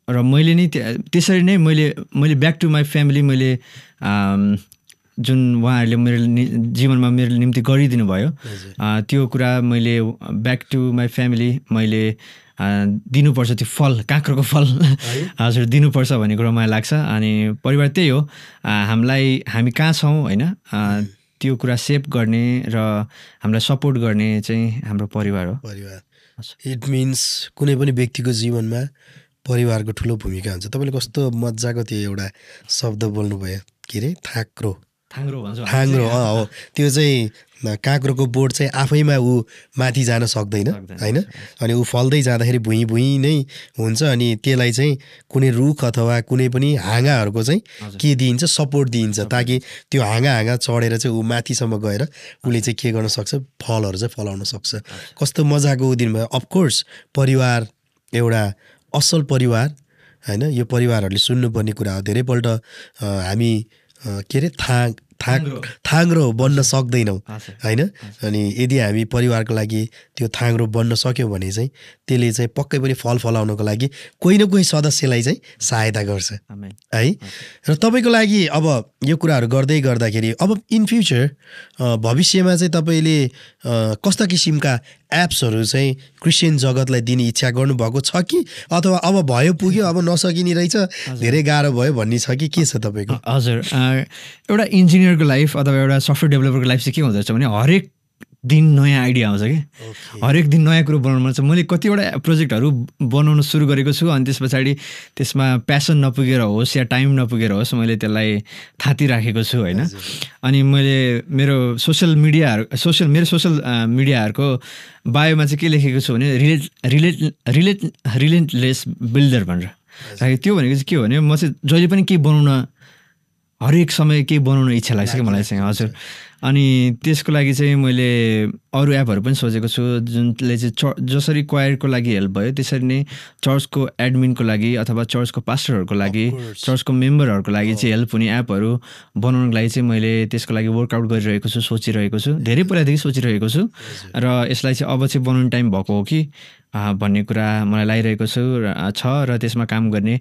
र मैले नै त्यसरी नै मैले ब्याक टु माई फ्यामिली मैले जुन उहाँहरूले मेरो जीवनमा मेरो निम्ति गरिदिनु भयो त्यो कुरा मैले ब्याक टु माई फ्यामिली मैले दिनुपर्छ त्यो फल काँक्रोको फल हजुर दिनुपर्छ भन्ने कुरो मलाई लाग्छ अनि परिवार त्यही हो हामी कहाँ छौँ होइन त्यो कुरा सेभ गर्ने र हामीलाई सपोर्ट गर्ने चाहिँ हाम्रो परिवार हो इट मिन्स कुनै पनि व्यक्तिको जीवनमा परिवारको ठुलो भूमिका हुन्छ तपाईँले कस्तो मजाको त्यो एउटा शब्द बोल्नुभयो के अरे थाङ्ग्रो हो त्यो चाहिँ काँक्रोको बोट चाहिँ आफैमा ऊ माथि जान सक्दैन होइन अनि ऊ फल्दै जाँदाखेरि भुइँ नै हुन्छ अनि त्यसलाई चाहिँ कुनै रुख अथवा कुनै पनि हाँगाहरूको चाहिँ के दिइन्छ सपोर्ट दिइन्छ ताकि त्यो हाँगा चढेर चाहिँ ऊ माथिसम्म गएर उसले चाहिँ के गर्न सक्छ फलहरू चाहिँ फलाउन सक्छ कस्तो मजाको दिनुभयो अफकोर्स परिवार एउटा असल परिवार होइन यो परिवारहरूले सुन्नुपर्ने कुरा हो धेरैपल्ट हामी के अरे थाङ्ग्रो बन्न सक्दैनौँ होइन अनि यदि हामी परिवारको लागि त्यो थाङ्ग्रो बन्न सक्यौँ भने चाहिँ त्यसले चाहिँ पक्कै पनि फल फलाउनको लागि कोही न कोही सदस्यलाई चाहिँ सहायता गर्छ है र तपाईँको लागि अब यो कुराहरू गर्दै गर्दाखेरि अब इन फ्युचर भविष्यमा चाहिँ तपाईँले कस्ता किसिमका एप्सहरू चाहिँ क्रिस्चियन जगतलाई दिने इच्छा गर्नुभएको छ कि अथवा अब भयो पुग्यो अब नसकिने रहेछ धेरै गाह्रो भयो भन्ने छ कि के छ तपाईँको हजुर एउटा इन्जिनियरको लाइफ अथवा एउटा सफ्टवेयर डेभलपरको लाइफ चाहिँ के हुँदो रहेछ भने हरेक दिन नयाँ आइडिया आउँछ कि हरेक दिन नयाँ कुरो बनाउनु मन छ मैले कतिवटा प्रोजेक्टहरू बनाउन सुरु गरेको छु अनि त्यस पछाडि त्यसमा प्यासन नपुगेर होस् या टाइम नपुगेर होस् मैले त्यसलाई थाती राखेको छु होइन अनि मैले मेरो सोसियल मिडियाहरूको बायोमा चाहिँ के लेखेको छु भने रिलेन्टलेस बिल्डर भनेर त्यो भनेको चाहिँ के हो भने म चाहिँ जहिले पनि केही बनाउन हरेक समय केही बनाउन इच्छा लाग्छ कि मलाई चाहिँ हजुर अनि त्यसको लागि चाहिँ मैले अरू एपहरू पनि सोचेको छु जुनले चाहिँ जसरी क्वायरको लागि हेल्प भयो त्यसरी नै चर्चको एडमिनको लागि अथवा चर्चको पास्टरहरूको लागि चर्चको मेम्बरहरूको लागि चाहिँ हेल्प हुने एपहरू बनाउनको लागि चाहिँ मैले त्यसको लागि वर्कआउट गरिरहेको छु सोचिरहेको छु धेरै पहिलादेखि सोचिरहेको छु र यसलाई चाहिँ अब चाहिँ बनाउने टाइम भएको हो कि भन्ने कुरा मलाई लागिरहेको छ र त्यसमा काम गर्ने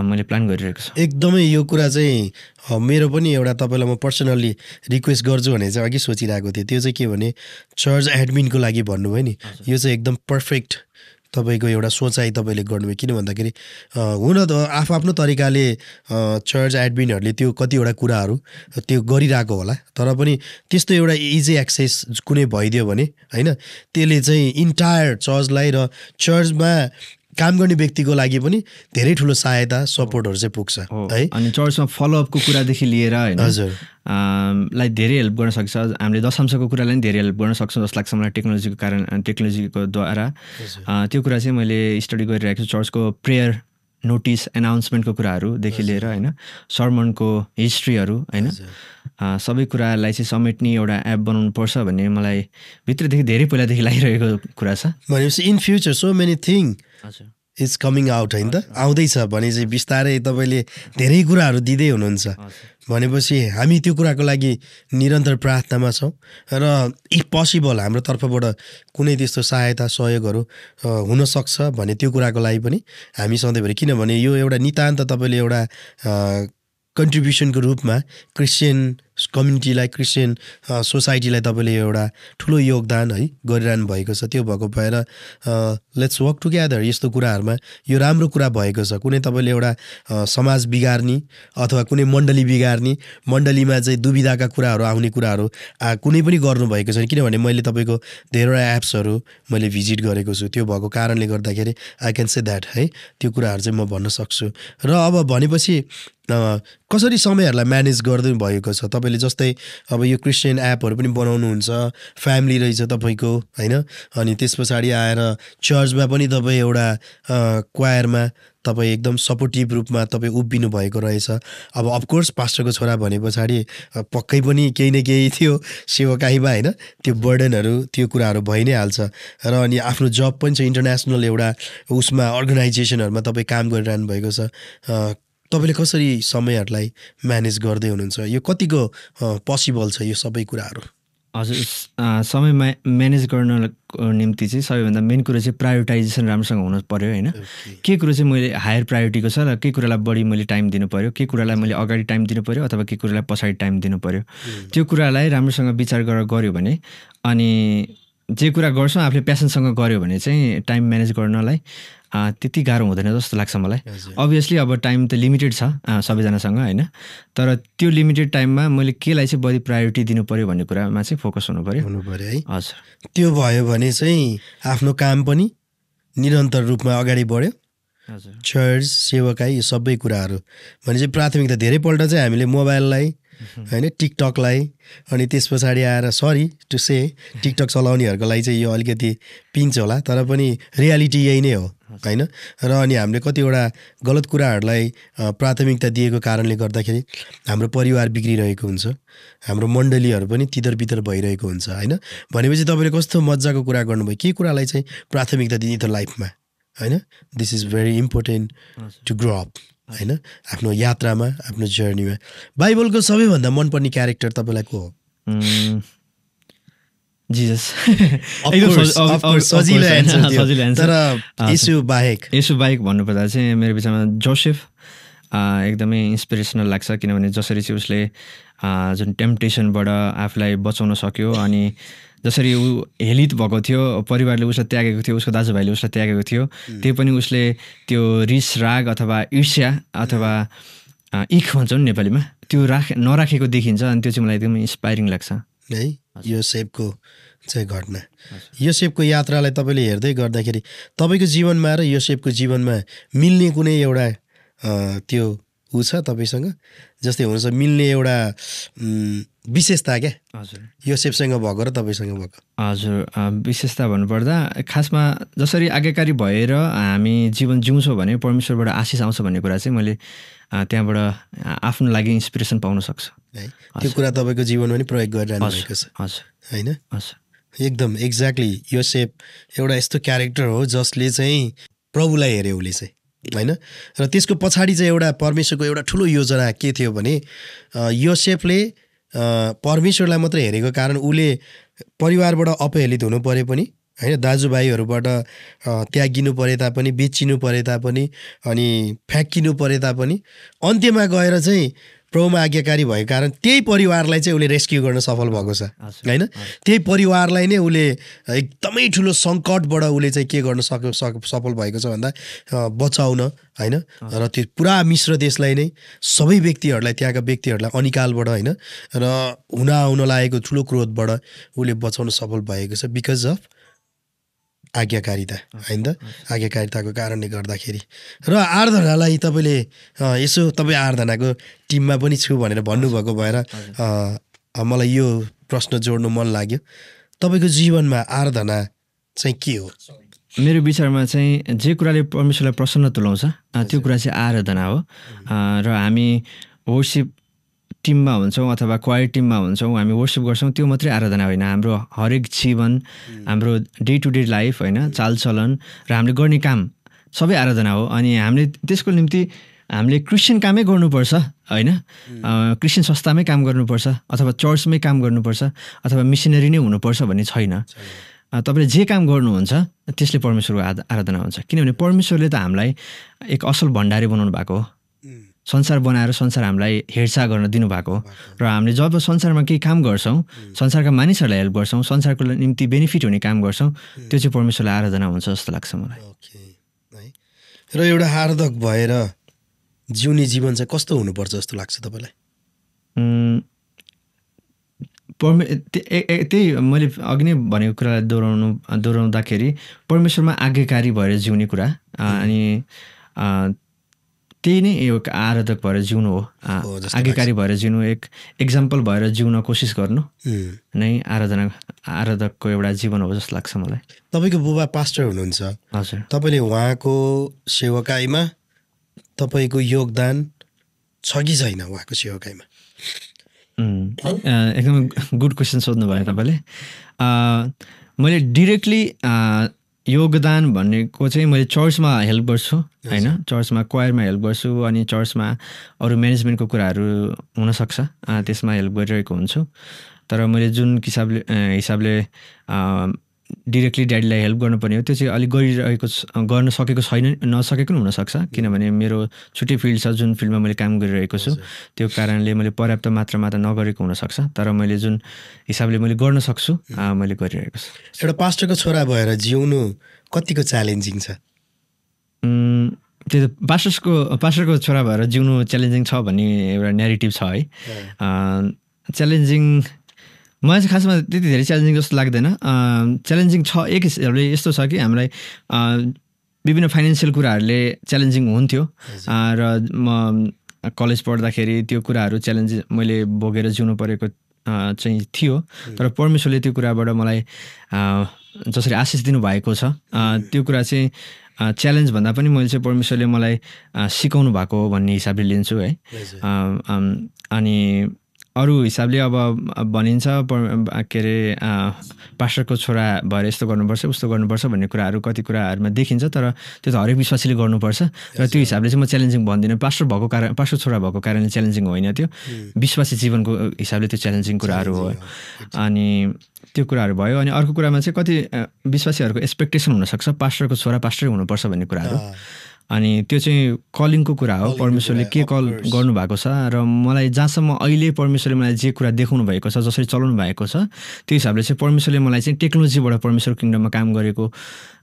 मैले प्लान गरिरहेको छु एकदमै यो कुरा चाहिँ मेरो पनि एउटा तपाईँलाई म पर्सनल्ली रिक्वेस्ट गर्छु भने चाहिँ अघि सोचिरहेको थिएँ त्यो चाहिँ के भने चर्च एडमिनको लागि भन्नुभयो नि यो चाहिँ एकदम पर्फेक्ट तपाईँको एउटा सोचाइ तपाईँले गर्नुभयो किन भन्दाखेरि हुन त आफ्नो तरिकाले चर्च एडमिनहरूले त्यो कतिवटा कुराहरू त्यो गरिरहेको होला तर पनि त्यस्तो एउटा इजी एक्सेस कुनै भइदियो भने होइन त्यसले चाहिँ इन्टायर चर्चलाई र चर्चमा काम गर्ने व्यक्तिको लागि पनि धेरै ठुलो सहायता सपोर्टहरू चाहिँ पुग्छ है अनि चर्चमा फलोअपको कुरादेखि लिएर होइन हजुर लाई धेरै हेल्प गर्न सक्छ हामीले दशांशको कुरालाई पनि धेरै हेल्प गर्न सक्छौँ जस्तो लाग्छ मलाई टेक्नोलोजीको द्वारा त्यो कुरा चाहिँ मैले स्टडी गरिरहेको छु चर्चको प्रेयर नोटिस एनाउन्समेन्टको कुराहरूदेखि लिएर होइन सर्मनको हिस्ट्रीहरू होइन सबै कुरालाई चाहिँ समेट्ने एउटा एप बनाउनु पर्छ भन्ने मलाई भित्रदेखि धेरै पहिलादेखि लागिरहेको कुरा छ भनेपछि in future so many thing is coming out होइन त आउँदैछ भने चाहिँ बिस्तारै तपाईँले धेरै कुराहरू दिँदै हुनुहुन्छ भनेपछि हामी त्यो कुराको लागि निरन्तर प्रार्थनामा छौँ र इफ पोसिबल हाम्रो तर्फबाट कुनै त्यस्तो सहायता सहयोगहरू हुनसक्छ भने त्यो कुराको लागि पनि हामी सधैँभरि किनभने यो एउटा नितान्त तपाईँले एउटा कन्ट्रिब्युसनको रूपमा क्रिस्चियन कम्युनिटीलाई क्रिस्चियन सोसाइटीलाई तपाईँले एउटा ठुलो योगदान है गरिरहनु भएको छ। त्यो भएको भएर लेट्स वर्क टुगेदर। यस्तो कुराहरूमा यो राम्रो कुरा भएको छ। कुनै तपाईँले एउटा समाज बिगार्ने अथवा कुनै मण्डली बिगार्ने, मण्डलीमा चाहिँ दुविधाका कुराहरू आउने कुराहरू कुनै पनि गर्नुभएको छैन। किनभने मैले तपाईँको धेरैवटा एप्सहरू मैले भिजिट गरेको छु। त्यो भएको कारणले गर्दाखेरि आई क्यान से द्याट है, त्यो कुराहरू चाहिँ म भन्न सक्छु। र अब भनेपछि कसरी समयहरूलाई म्यानेज गर्दै भएको छ तपाईँले? जस्तै अब यो क्रिस्चियन एपहरू पनि बनाउनुहुन्छ, फ्यामिली रहेछ तपाईँको होइन, अनि त्यस पछाडि आएर चर्चमा पनि तपाईँ एउटा क्वायरमा तपाईँ एकदम सपोर्टिभ रूपमा तपाईँ उभिनु भएको रहेछ। अब अफकोर्स पास्टरको छोरा भने पछाडि पक्कै पनि केही न केही थियो सेवाकाईमा होइन, त्यो बर्डनहरू त्यो कुराहरू भइ नै हाल्छ। र अनि आफ्नो जब पनि छ, इन्टरनेसनल एउटा उसमा अर्गनाइजेसनहरूमा तपाईँ काम गरिरहनु भएको छ। तपाईँले कसरी समयहरूलाई म्यानेज गर्दै हुनुहुन्छ? यो कतिको पोसिबल छ यो सबै कुराहरू? हजुर, समय म्यानेज गर्नको निम्ति चाहिँ सबैभन्दा मेन कुरो चाहिँ प्रायोरिटाइजेसन राम्रोसँग हुनु पऱ्यो होइन। के कुरो चाहिँ मैले हायर प्रायोरिटीको छ र के कुरालाई बढी मैले टाइम दिनु पऱ्यो, के कुरालाई मैले अगाडि टाइम दिनु पऱ्यो अथवा के कुरालाई पछाडि टाइम दिनु पऱ्यो, त्यो कुरालाई राम्रोसँग विचार गरेर गऱ्यो भने, अनि जे कुरा गर्छौँ आफूले प्यासनसँग गऱ्यो भने चाहिँ टाइम म्यानेज गर्नलाई त्यति गाह्रो हुँदैन जस्तो लाग्छ मलाई। अभियसली अब टाइम त लिमिटेड छ सबैजनासँग होइन, तर त्यो लिमिटेड टाइममा मैले केलाई चाहिँ बढी प्रायोरिटी दिनु पऱ्यो भन्ने कुरामा चाहिँ फोकस हुनु पऱ्यो है। हजुर, त्यो भयो भने चाहिँ आफ्नो काम पनि निरन्तर रूपमा अगाडि बढ्यो। हजुर, चर्च सेवाकाई यो सबै कुराहरू भने चाहिँ प्राथमिकता धेरैपल्ट चाहिँ हामीले मोबाइललाई होइन, टिकटकलाई, अनि त्यस पछाडि आएर सरी टु से टिकटक चलाउनेहरूको लागि चाहिँ यो अलिकति पिन्छ होला, तर पनि रियालिटी यही नै हो होइन। र अनि हामीले कतिवटा गलत कुराहरूलाई प्राथमिकता दिएको कारणले गर्दाखेरि हाम्रो परिवार बिग्रिरहेको हुन्छ, हाम्रो मण्डलीहरू पनि तितर बितर भइरहेको हुन्छ होइन। भनेपछि तपाईँले कस्तो मजाको कुरा गर्नुभयो, के कुरालाई चाहिँ प्राथमिकता दिने त लाइफमा होइन। This is very important to grow up होइन, आफ्नो यात्रामा, आफ्नो जर्नीमा। बाइबलको सबैभन्दा मनपर्ने क्यारेक्टर तपाईँलाई को हो? जिजस। सजिलो एन्सर, तर यसु बाहेक भन्नुपर्दा चाहिँ मेरो विचारमा जोसेफ एकदमै इन्सपिरेसनल लाग्छ। किनभने जसरी चाहिँ उसले जुन टेम्पटेसनबाट आफूलाई बचाउन सक्यो, अनि जसरी ऊ हेलित भएको थियो, परिवारले उसलाई त्यागेको थियो, उसको दाजुभाइले उसलाई त्यागेको थियो, त्यही पनि उसले त्यो रिस राग अथवा ईर्ष्या अथवा इख भन्छौँ नि नेपालीमा, त्यो नराखेको देखिन्छ। अनि त्यो चाहिँ मलाई एकदमै इन्सपाइरिङ लाग्छ है। योसेफको चाहिँ घटना, योसेफको यात्रालाई तपाईँले हेर्दै गर्दाखेरि तपाईँको जीवनमा र योसेफको जीवनमा मिल्ने कुनै एउटा त्यो ऊ छ तपाईँसँग? जस्तै हुन्छ मिल्ने एउटा विशेषता क्या योसेफसँग भएको र तपाईँसँग भएको? हजुर, विशेषता भन्नुपर्दा खासमा जसरी आज्ञाकारी भएर हामी जीवन जिउँछौँ भने परमेश्वरबाट आशिष आउँछ भन्ने कुरा चाहिँ मैले त्यहाँबाट आफ्नो लागि इन्सपिरेसन पाउन सक्छु है। त्यो कुरा तपाईँको जीवनमा पनि प्रयोग गरिरहनु भएको छ होइन? एकदम एक्ज्याक्टली। योसेफ एउटा यस्तो क्यारेक्टर हो जसले चाहिँ प्रभुलाई हेऱ्यो उसले चाहिँ होइन। र त्यसको पछाडि चाहिँ एउटा परमेश्वरको एउटा ठुलो योजना के थियो भने योसेफले परमेश्वरलाई मात्र हेरेको कारण उसले परिवारबाट अपहेलित हुनु परे पनि होइन, दाजुभाइहरूबाट त्यागिनु परे तापनि, बेचिनु परे तापनि, अनि फ्याँकिनु परे तापनि अन्त्यमा गएर चाहिँ प्रभुमा आज्ञाकारी भएको कारण त्यही परिवारलाई चाहिँ उसले रेस्क्यु गर्न सफल भएको छ होइन। त्यही परिवारलाई नै उसले एकदमै ठुलो सङ्कटबाट उसले चाहिँ के गर्न सफल भएको छ भन्दा बचाउन होइन। र त्यो पुरा मिश्र देशलाई नै सबै व्यक्तिहरूलाई, त्यहाँका व्यक्तिहरूलाई अनिकालबाट होइन र हुन आउन लागेको ठुलो क्रोधबाट उसले बचाउन सफल भएको छ बिकज अफ आज्ञाकारिता होइन त, आज्ञाकारिताको कारणले गर्दाखेरि। र आराधनालाई तपाईँले यसो तपाईँ आराधनाको टिममा पनि छु भनेर भन्नुभएको भएर मलाई यो प्रश्न जोड्नु मन लाग्यो। तपाईँको जीवनमा आराधना चाहिँ के हो? मेरो विचारमा चाहिँ जे कुराले परमेश्वरलाई प्रसन्न तुल्याउँछ त्यो कुरा चाहिँ आराधना हो। र हामी वर्सिप टिममा हुन्छौँ अथवा क्वायर टिममा हुन्छौँ, हामी वर्सिप गर्छौँ, त्यो मात्रै आराधना होइन। हाम्रो हरेक जीवन, हाम्रो डे टु डे लाइफ होइन, चालचलन र हामीले गर्ने काम सबै आराधना हो। अनि हामीले त्यसको निम्ति हामीले क्रिस्चियन कामै गर्नुपर्छ होइन, क्रिस्चियन संस्थामै काम गर्नुपर्छ अथवा चर्चमै काम गर्नुपर्छ अथवा मिसनरी नै हुनुपर्छ भन्ने छैन। तपाईँले जे काम गर्नुहुन्छ त्यसले परमेश्वरको आराधना हुन्छ। किनभने परमेश्वरले त हामीलाई एक असल भण्डारी बनाउनु भएको हो संसार बनाएर संसार हामीलाई हेरचाह गर्न दिनुभएको हो र हामीले जब संसारमा केही काम गर्छौँ संसारका मानिसहरूलाई हेल्प गर्छौँ संसारको निम्ति बेनिफिट हुने काम गर्छौँ त्यो चाहिँ परमेश्वरलाई आराधना हुन्छ जस्तो लाग्छ मलाई। र एउटा आराधक भएर जिउने जीवन चाहिँ कस्तो हुनुपर्छ जस्तो लाग्छ तपाईँलाई? त्यही मैले अघि नै भनेको कुरालाई दोहोऱ्याउँदाखेरि परमेश्वरमा आज्ञाकारी भएर जिउने कुरा अनि त्यही नै एउटा आराधक भएर जिउनु हो। आज्ञाकारी भएर जिउनु एक एक्जाम्पल भएर जिउन कोसिस गर्नु नै आराधकको एउटा जीवन हो जस्तो लाग्छ मलाई। तपाईँको बुबा पास्टर हुनुहुन्छ, हजुर, तपाईँले उहाँको सेवकाईमा तपाईँको योगदान छ कि छैन उहाँको सेवकाईमा? एकदमै गुड क्वेसन सोध्नु भयो तपाईँले। मैले डिरेक्टली योगदान भनेको चाहिँ मैले चर्चमा हेल्प गर्छु होइन, चर्चमा क्वायरमा हेल्प गर्छु अनि चर्चमा अरू म्यानेजमेन्टको कुराहरू हुनसक्छ त्यसमा हेल्प गरिरहेको हुन्छु। तर मैले जुन हिसाबले डिरेक्टली ड्याडीलाई हेल्प गर्नुपर्ने हो त्यो चाहिँ अलिक गर्न सकेको नसकेको पनि हुनसक्छ किनभने मेरो छुट्टै फिल्ड छ जुन फिल्डमा मैले काम गरिरहेको छु त्यो कारणले मैले पर्याप्त मात्रामा त नगरेको हुनसक्छ तर मैले जुन हिसाबले मैले गर्न सक्छु मैले गरिरहेको छु। एउटा पास्टरको छोरा भएर जिउनु कतिको च्यालेन्जिङ छ? त्यो पास्टरको छोरा भएर जिउनु च्यालेन्जिङ छ भन्ने एउटा न्यारेटिभ छ है। च्यालेन्जिङ मलाई चाहिँ खासमा त्यति धेरै च्यालेन्जिङ जस्तो लाग्दैन। च्यालेन्जिङ छ एक हिसाबले यस्तो छ कि हामीलाई विभिन्न फाइनेन्सियल कुराहरूले च्यालेन्जिङ हुन्थ्यो र म कलेज पढ्दाखेरि त्यो कुराहरू च्यालेन्ज मैले भोगेर जिउनु परेको चाहिँ थियो तर परमेश्वरले त्यो कुराबाट मलाई जसरी आशिष दिनुभएको छ त्यो कुरा चाहिँ च्यालेन्ज भन्दा पनि मैले चाहिँ परमेश्वरले मलाई सिकाउनु भएको भन्ने हिसाबले लिन्छु है। अनि अरू हिसाबले अब भनिन्छ के अरे पास्टरको छोरा भएर यस्तो गर्नुपर्छ उस्तो गर्नुपर्छ भन्ने कुराहरू कति कुराहरूमा देखिन्छ तर त्यो त हरेक विश्वासीले गर्नुपर्छ र त्यो हिसाबले चाहिँ म च्यालेन्जिङ भन्दिनँ। पास्टर छोरा भएको कारणले च्यालेन्जिङ होइन, त्यो विश्वासी जीवनको हिसाबले त्यो च्यालेन्जिङ कुराहरू हो। अनि त्यो कुराहरू भयो। अनि अर्को कुरामा चाहिँ कति विश्वासीहरूको एक्सपेक्टेसन हुनसक्छ पास्टरको छोरा पास्टरै हुनुपर्छ भन्ने कुराहरू अनि त्यो चाहिँ कलिङको कुरा हो, परमेश्वरले के कल गर्नुभएको छ र मलाई जहाँसम्म अहिले परमेश्वरले मलाई जे कुरा देखाउनु भएको छ जसरी चलाउनु भएको छ त्यो हिसाबले चाहिँ परमेश्वरले मलाई चाहिँ टेक्नोलोजीबाट परमेश्वर किङडममा काम गरेको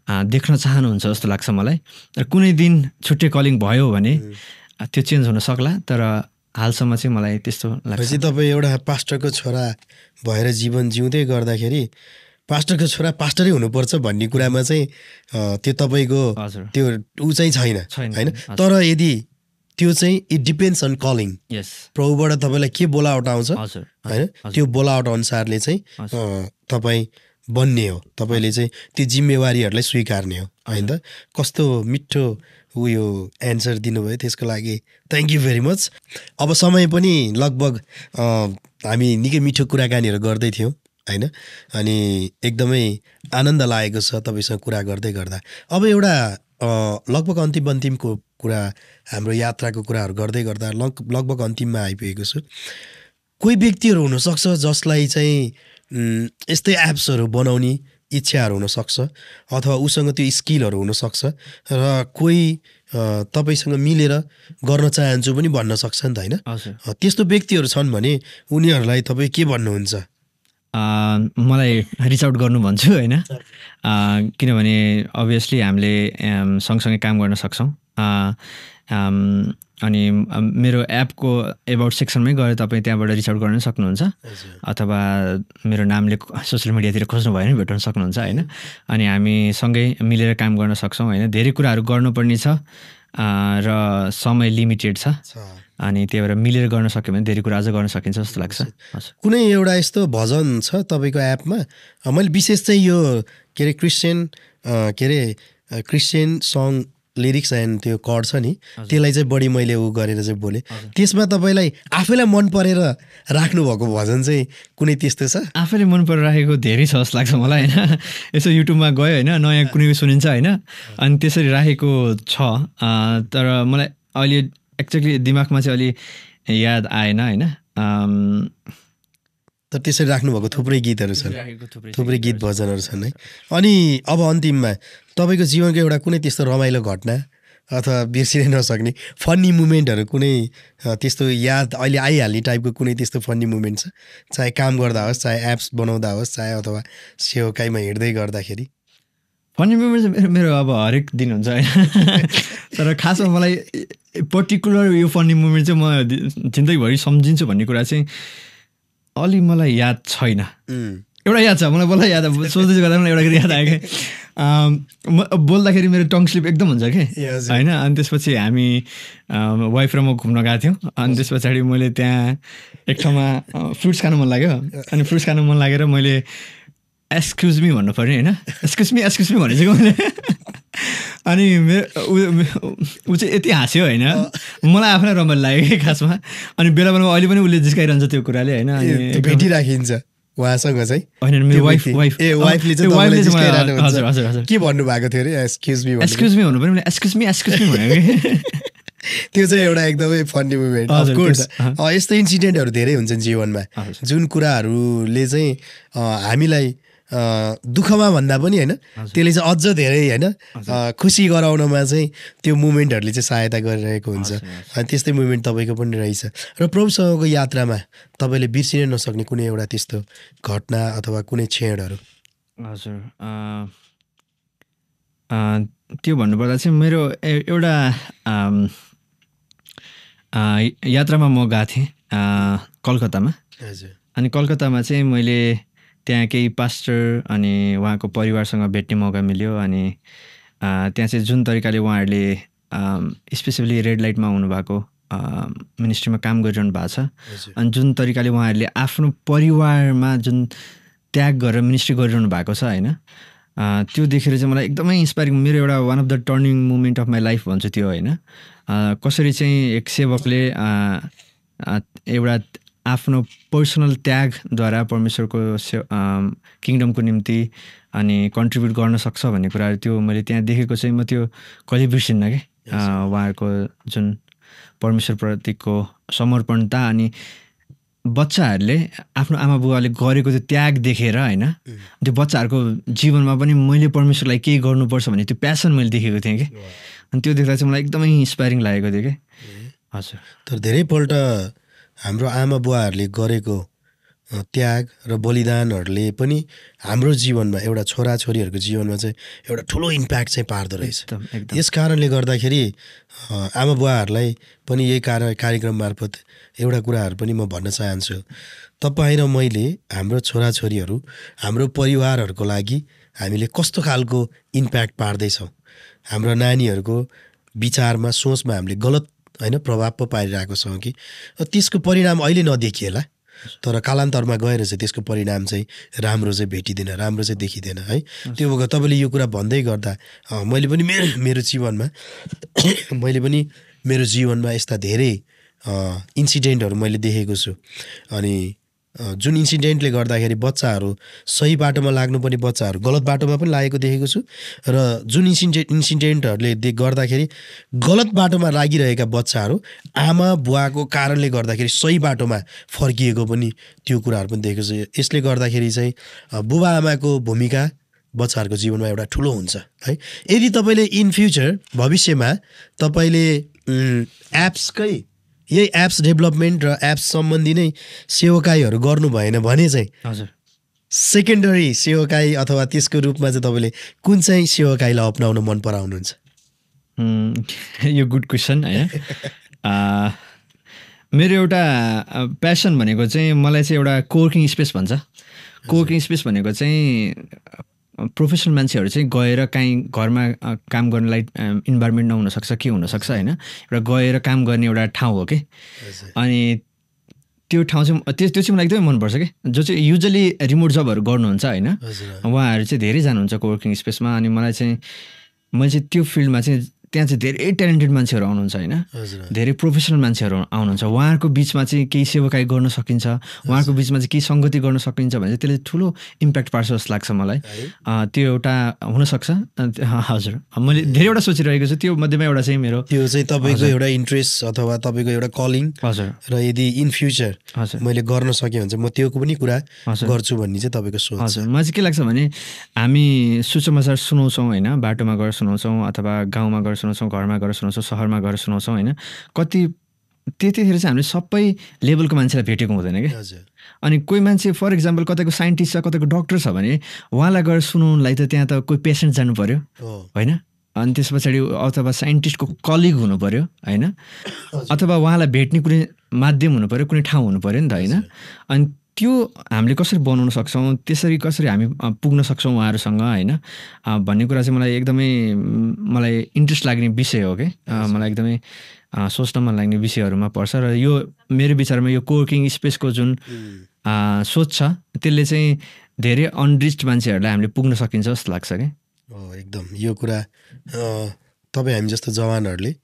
देख्न चाहनुहुन्छ जस्तो लाग्छ मलाई। र कुनै दिन छुट्टै कलिङ भयो भने त्यो चेन्ज हुन सक्ला तर हालसम्म चाहिँ मलाई त्यस्तो लाग्छ। तपाईँ एउटा पास्टरको छोरा भएर जीवन जिउँदै गर्दाखेरि पास्टरको छोरा पास्टरै हुनुपर्छ भन्ने कुरामा चाहिँ त्यो तपाईँको त्यो ऊ चाहिँ छैन होइन। तर यदि त्यो चाहिँ इट डिपेन्ड्स अन कलिङ, प्रभुबाट तपाईँलाई के बोलावट आउँछ होइन त्यो बोलावट अनुसारले चाहिँ तपाईँ बन्ने हो, तपाईँले चाहिँ त्यो जिम्मेवारीहरूलाई स्वीकार्ने हो होइन त। कस्तो मिठो उयो एन्सर दिनुभयो त्यसको लागि थ्याङ्क यू भेरी मच। अब समय पनि लगभग हामी निकै मिठो कुराकानीहरू गर्दै थियौँ होइन अनि एकदमै आनन्द लागेको छ तपाईँसँग कुरा गर्दै गर्दा। अब एउटा लगभग अन्तिमको कुरा हाम्रो यात्राको कुराहरू गर्दै गर्दा लगभग अन्तिममा आइपुगेको छु। कोही व्यक्तिहरू हुनसक्छ जसलाई चाहिँ यस्तै एप्सहरू बनाउने इच्छाहरू हुनसक्छ अथवा उसँग त्यो स्किलहरू हुनसक्छ र कोही तपाईँसँग मिलेर गर्न चाहन्छु पनि भन्न सक्छ नि त होइन। त्यस्तो व्यक्तिहरू छन् भने उनीहरूलाई तपाईँ के भन्नुहुन्छ? मलाई रिच आउट गर्नु भन्छु होइन, किनभने अभियसली हामीले सँगसँगै काम गर्न सक्छौँ। अनि मेरो एपको एबाउट सेक्सनमै गएर तपाईँ त्यहाँबाट रिच आउट गर्न सक्नुहुन्छ अथवा मेरो नामले सोसियल मिडियातिर खोज्नु भयो भने भेट्न सक्नुहुन्छ होइन। अनि हामी सँगै मिलेर काम गर्न सक्छौँ होइन। धेरै कुराहरू गर्नुपर्ने छ र समय लिमिटेड छ अनि त्यही भएर मिलेर गर्न सक्यो भने धेरै कुरा अझ गर्न सकिन्छ जस्तो लाग्छ। कुनै एउटा यस्तो भजन छ तपाईँको एपमा? मैले विशेष चाहिँ यो के अरे क्रिस्चियन सङ लिरिक्स एन्ड त्यो कर्ड छ नि त्यसलाई चाहिँ बढी मैले उ गरेर चाहिँ बोलेँ। त्यसमा तपाईँलाई आफैलाई मन परेर राख्नुभएको भजन चाहिँ कुनै त्यस्तो छ? आफैले मन परेर राखेको धेरै छ जस्तो लाग्छ मलाई होइन। यसो युट्युबमा गयो होइन नयाँ कुनै सुनिन्छ होइन अनि त्यसरी राखेको छ तर मलाई अहिले एक्चुअली दिमागमा चाहिँ अलि याद आएन होइन। तर त्यसरी राख्नुभएको थुप्रै गीतहरू छन्, थुप्रै गीत भजनहरू छन् है। अनि अब अन्तिममा तपाईँको जीवनको एउटा कुनै त्यस्तो रमाइलो घटना अथवा बिर्सिनै नसक्ने फन्नी मुमेन्टहरू कुनै त्यस्तो याद अहिले आइहाल्ने टाइपको कुनै त्यस्तो फन्नी मुमेन्ट छ, चाहे काम गर्दा होस्, चाहे एप्स बनाउँदा होस्, चाहे अथवा सेवाकाईमा हिँड्दै गर्दाखेरि? फन्नी मुमेन्ट चाहिँ मेरो अब हरेक दिन हुन्छ होइन, तर खासमा मलाई पर्टिकुलर यो फन्नी मुमेन्ट चाहिँ म जिन्दगीभरि सम्झिन्छु भन्ने कुरा चाहिँ अलि मलाई याद छैन। एउटा याद छ मलाई, बल्ल याद सोच्दैछु गर्दा मलाई एउटा याद आयो कि बोल्दाखेरि मेरो टङ स्लिप एकदम हुन्छ कि होइन। अनि त्यसपछि हामी वाइफ र म घुम्न गएको थियौँ। अनि त्यस पछाडि मैले त्यहाँ एक ठाउँमा फ्रुट्स खानु मन लाग्यो। अनि फ्रुट्स खानु मन लागेर मैले एक्सक्युज मी भन्नु पऱ्यो होइन, एक्सक्युज मी भनेपछि मैले अनि मेरो ऊ चाहिँ यति हाँस्यो होइन, मलाई आफ्नै रमाइलो लाग्यो कि खासमा। अनि बेला बेलामा अहिले पनि उसले जिस्काइरहन्छ त्यो कुराले होइन, भेटिराखिन्छ उहाँसँग चाहिँ होइन। मेरो वाइफले चाहिँ के भन्नुभएको थियो अरे? एक्सक्युज मी भन्नु पऱ्यो। एक्सक्युज मी भनेको कि त्यो चाहिँ एउटा एकदमै फन्नी मुभमेन्ट। अफकोर्स यस्तो इन्सिडेन्टहरू धेरै हुन्छन् जीवनमा, जुन कुराहरूले चाहिँ हामीलाई दुःखमा भन्दा पनि होइन, त्यसले चाहिँ अझ धेरै होइन खुसी गराउनमा चाहिँ त्यो मुमेन्टहरूले चाहिँ सहायता गरिरहेको हुन्छ। अनि त्यस्तै मुमेन्ट तपाईँको पनि रहेछ। र प्रभुसँगको यात्रामा तपाईँले बिर्सिनै नसक्ने कुनै एउटा त्यस्तो घटना अथवा कुनै क्षणहरू? हजुर, त्यो भन्नुपर्दा चाहिँ मेरो एउटा यात्रामा म गएको थिएँ कलकत्तामा। हजुर। अनि कलकत्तामा चाहिँ मैले त्यहाँ केही पास्टर अनि उहाँको परिवारसँग भेट्ने मौका मिल्यो। अनि त्यहाँ चाहिँ जुन तरिकाले उहाँहरूले स्पेसली रेड लाइटमा हुनुभएको मिनिस्ट्रीमा काम गरिरहनु भएको छ, अनि जुन तरिकाले उहाँहरूले आफ्नो परिवारमा जुन त्याग गरेर मिनिस्ट्री गरिरहनु भएको छ होइन, त्यो देखेर चाहिँ मलाई एकदमै इन्सपायरिङ, मेरो एउटा one of the turning moment of my life भन्छु त्यो होइन। कसरी चाहिँ एक सेवकले एउटा आफ्नो पर्सनल त्यागद्वारा परमेश्वरको किङडमको निम्ति अनि कन्ट्रिब्युट गर्न सक्छ भन्ने कुराहरू त्यो मैले त्यहाँ देखेको चाहिँ म त्यो कहिले बिर्सिन्न कि। उहाँहरूको जुन परमेश्वरप्रतिको समर्पणता अनि बच्चाहरूले आफ्नो आमा बुवाले गरेको त्यो त्याग देखेर होइन, त्यो बच्चाहरूको जीवनमा पनि मैले परमेश्वरलाई केही गर्नुपर्छ भन्ने त्यो प्यासन मैले देखेको थिएँ कि। अनि त्यो देख्दा चाहिँ मलाई एकदमै इन्सपायरिङ लागेको थियो कि। हजुर। तर धेरैपल्ट हाम्रो आमा बुवाहरूले गरेको त्याग र बलिदानहरूले पनि हाम्रो जीवनमा एउटा छोराछोरीहरूको जीवनमा चाहिँ एउटा ठुलो इम्प्याक्ट चाहिँ पार्दो रहेछ। यस कारणले गर्दाखेरि आमा बुवाहरूलाई पनि यही कार्यक्रम मार्फत एउटा कुराहरू पनि म भन्न चाहन्छु। तपाईँ र मैले हाम्रो छोराछोरीहरू, हाम्रो परिवारहरूको लागि हामीले कस्तो खालको इम्प्याक्ट पार्दैछौँ, हाम्रो नानीहरूको विचारमा सोचमा हामीले गलत होइन प्रभाव पो पारिरहेको छौँ कि त्यसको परिणाम अहिले नदेखिएला, तर कालान्तरमा गएर चाहिँ त्यसको परिणाम चाहिँ राम्रो चाहिँ भेटिँदैन, राम्रो चाहिँ देखिँदैन है। त्यो भएर तपाईँले यो कुरा भन्दै गर्दा मैले पनि मेरो जीवनमा यस्ता धेरै इन्सिडेन्टहरू मैले देखेको छु। अनि जुन इन्सिडेन्टले गर्दाखेरि बच्चाहरू सही बाटोमा लाग्नुपर्ने बच्चाहरू गलत बाटोमा पनि लागेको देखेको छु, र जुन इन्सिडेन्टहरूले गर्दाखेरि गलत बाटोमा लागिरहेका बच्चाहरू आमा बुवाको कारणले गर्दाखेरि सही बाटोमा फर्किएको पनि त्यो कुराहरू पनि देखेको छु। यसले गर्दाखेरि चाहिँ बुबा आमाको भूमिका बच्चाहरूको जीवनमा एउटा ठुलो हुन्छ है। यदि तपाईँले इन फ्युचर भविष्यमा तपाईँले यही एप्स डेभलपमेन्ट र एप्स सम्बन्धी नै सेवाकाईहरू गर्नु भएन भने चाहिँ हजुर सेकेन्डरी सेवाकाई अथवा त्यसको रूपमा चाहिँ तपाईँले कुन चाहिँ सेवाकाईलाई अपनाउन मन पराउनुहुन्छ? यो गुड क्वेसन होइन। मेरो एउटा प्यासन भनेको चाहिँ मलाई चाहिँ एउटा कोवर्किङ स्पेस भन्छ। कोवर्किङ स्पेस भनेको चाहिँ प्रोफेसनल मान्छेहरू चाहिँ गएर काहीँ घरमा काम गर्नलाई इन्भाइरोमेन्ट नहुनसक्छ, के हुनसक्छ होइन, एउटा गएर काम गर्ने एउटा ठाउँ हो कि। अनि त्यो ठाउँ चाहिँ त्यो चाहिँ मलाई एकदमै मनपर्छ कि। जो चाहिँ युजली रिमोट जबहरू गर्नुहुन्छ होइन, उहाँहरू चाहिँ धेरै जानुहुन्छ कोवर्किङ स्पेसमा। अनि मैले चाहिँ त्यो फिल्डमा चाहिँ त्यहाँ चाहिँ धेरै ट्यालेन्टेड मान्छेहरू आउनुहुन्छ होइन, धेरै प्रोफेसनल मान्छेहरू आउनुहुन्छ। उहाँहरूको बिचमा चाहिँ केही सेवाकाई गर्न सकिन्छ, उहाँहरूको बिचमा चाहिँ केही सङ्गति गर्न सकिन्छ भने चाहिँ त्यसले ठुलो इम्प्याक्ट पार्छ जस्तो लाग्छ मलाई। त्यो एउटा हुनसक्छ। हजुर, मैले धेरैवटा सोचिरहेको छु, त्यो मध्येमा एउटा चाहिँ मेरो त्यो चाहिँ तपाईँको एउटा इन्ट्रेस्ट अथवा तपाईँको एउटा कलिङ। हजुर। र यदि इन फ्युचर मैले गर्न सकेँ भने चाहिँ म त्यो पनि कुरा गर्छु भन्ने चाहिँ तपाईँको सोच। हजुर, मलाई चाहिँ के लाग्छ भने हामी सुसमाचार सुनाउँछौँ होइन, बाटोमा गएर सुनाउँछौँ अथवा गाउँमा गएर सुनाउँछौँ, घरमा गएर सुनाउँछौँ, सहरमा गएर सुनाउँछौँ होइन। कति त्यतिखेर चाहिँ हामीले सबै लेभलको मान्छेलाई भेटेको हुँदैन क्या। अनि कोही मान्छे फर इक्जाम्पल कतैको साइन्टिस्ट छ, कतैको डक्टर छ भने उहाँलाई गएर सुनाउनुलाई त त्यहाँ त कोही पेसेन्ट जानु पऱ्यो होइन। अनि त्यस पछाडि अथवा साइन्टिस्टको कलिग हुनु पऱ्यो होइन, अथवा उहाँलाई भेट्ने कुनै माध्यम हुनु पऱ्यो, कुनै ठाउँ हुनु पऱ्यो नि त होइन। अनि त्यो हामीले कसरी बनाउन सक्छौँ, त्यसरी कसरी हामी पुग्न सक्छौँ उहाँहरूसँग होइन भन्ने कुरा चाहिँ मलाई इन्ट्रेस्ट लाग्ने विषय हो कि। मलाई एकदमै सोच्न मन लाग्ने विषयहरूमा पर्छ। र यो मेरो विचारमा यो कोवर्किङ स्पेसको जुन सोच छ त्यसले चाहिँ धेरै अनरिच्ड मान्छेहरूलाई हामीले पुग्न सकिन्छ जस्तो लाग्छ क्या। एकदम यो कुरा तपाईँ हामी जस्तो जवानहरूले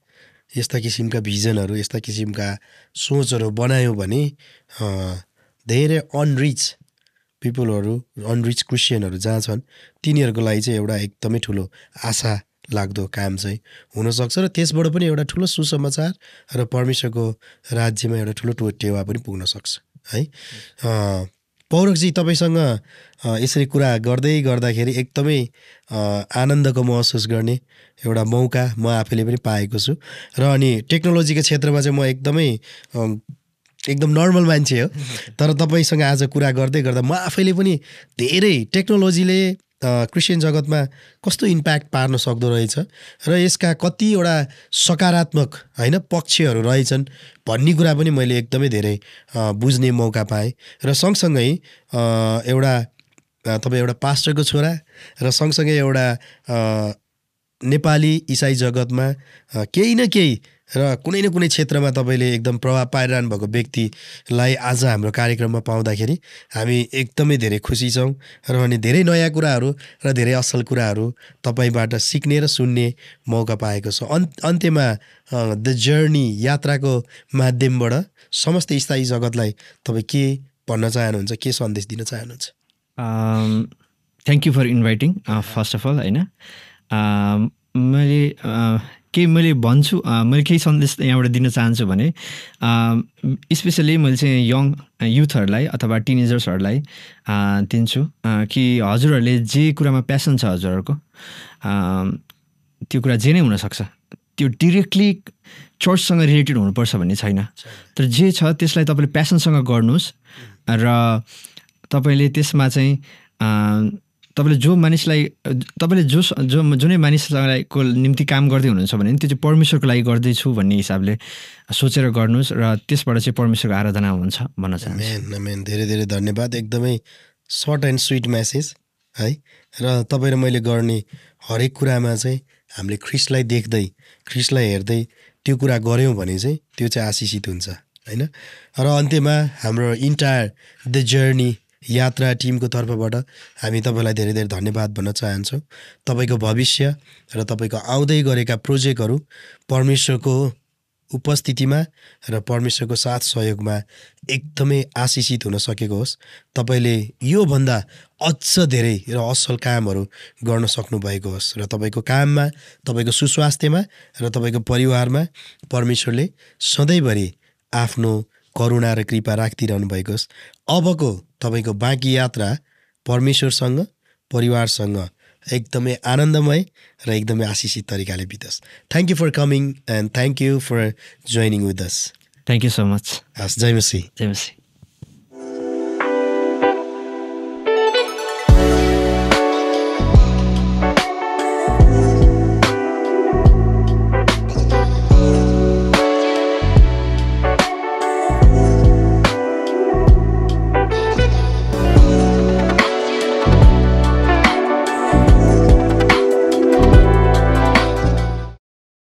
यस्ता किसिमका भिजनहरू, यस्ता किसिमका सोचहरू बनायौँ भने धेरै अनरिच पिपलहरू, अनरिच क्रिस्चियनहरू जहाँ छन् तिनीहरूको लागि चाहिँ एउटा एकदमै ठुलो आशा लाग्दो काम चाहिँ हुनसक्छ। र त्यसबाट पनि एउटा ठुलो सुसमाचार र परमेश्वरको राज्यमा एउटा ठुलो टेवा पनि पुग्न सक्छ है। पौरखजी तपाईँसँग यसरी कुरा गर्दै गर्दाखेरि एकदमै आनन्दको महसुस गर्ने एउटा मौका म आफैले पनि पाएको छु। र अनि टेक्नोलोजीको क्षेत्रमा चाहिँ म एकदम नर्मल मान्छे हो, तर तपाईँसँग आज कुरा गर्दै गर्दा म आफैले पनि धेरै टेक्नोलोजीले क्रिस्चियन जगतमा कस्तो इम्प्याक्ट पार्न सक्दो रहेछ र यसका कतिवटा सकारात्मक होइन पक्षहरू रहेछन् भन्ने कुरा पनि मैले एकदमै धेरै बुझ्ने मौका पाएँ। र सँगसँगै तपाईँ एउटा पास्टरको छोरा र सँगसँगै एउटा नेपाली इसाई जगतमा केही न केही र कुनै न कुनै क्षेत्रमा तपाईँले एकदम प्रभाव पाइरहनु भएको व्यक्तिलाई आज हाम्रो कार्यक्रममा पाउँदाखेरि हामी एकदमै धेरै खुसी छौँ। र अनि धेरै नयाँ कुराहरू र धेरै असल कुराहरू तपाईँबाट सिक्ने र सुन्ने मौका पाएको छ। अन्त्यमा द जर्नी यात्राको माध्यमबाट समस्त इसाई जगतलाई तपाईँ के भन्न चाहनुहुन्छ, के सन्देश दिन चाहनुहुन्छ? Thank you for inviting first of all होइन। मैले भन्छु, मैले केही सन्देश यहाँबाट दिन चाहन्छु भने स्पेसली मैले चाहिँ यङ युथहरूलाई अथवा टिनेजर्सहरूलाई दिन्छु कि हजुरहरूले जे कुरामा प्यासन छ हजुरहरूको त्यो कुरा जे नै हुनसक्छ, त्यो डिरेक्टली चर्चसँग रिलेटेड हुनुपर्छ भन्ने छैन। तर जे छ त्यसलाई तपाईँले प्यासनसँग गर्नुहोस् र तपाईँले त्यसमा चाहिँ तपाईँले जुनै मानिसलाई को निम्ति काम गर्दै हुनुहुन्छ भने त्यो चाहिँ परमेश्वरको लागि गर्दैछु भन्ने हिसाबले सोचेर गर्नुहोस् र त्यसबाट चाहिँ परमेश्वरको आराधना हुन्छ भन्न चाहन्छु। धेरै धेरै धन्यवाद। एकदमै सर्ट एन्ड स्विट मेसेज है। र तपाईँ र मैले गर्ने हरेक कुरामा चाहिँ हामीले ख्रिस्टलाई देख्दै, ख्रिस्टलाई हेर्दै त्यो कुरा गऱ्यौँ भने चाहिँ त्यो चाहिँ आशिषित हुन्छ होइन। र अन्त्यमा हाम्रो इन्टायर द जर्नी यात्रा टिमको तर्फबाट हामी तपाईँलाई धेरै धेरै धन्यवाद भन्न चाहन्छौँ। तपाईँको भविष्य र तपाईँको आउँदै गरेका प्रोजेक्टहरू परमेश्वरको उपस्थितिमा र परमेश्वरको साथ सहयोगमा एकदमै आशिषित हुन सकेको होस्। तपाईँले योभन्दा अझ धेरै र असल कामहरू गर्न सक्नुभएको होस् र तपाईँको काममा, तपाईँको सुस्वास्थ्यमा र तपाईँको परिवारमा परमेश्वरले सधैँभरि आफ्नो करुणा र कृपा राखिदिइरहनु भएको होस्। अबको तपाईँको बाँकी यात्रा परमेश्वरसँग, परिवारसँग एकदमै आनन्दमय र एकदमै आशिषित तरिकाले बितोस्। Thank you for coming and thank you for joining with us. Thank you so much. हस्, जय मसीह। जय मसीह।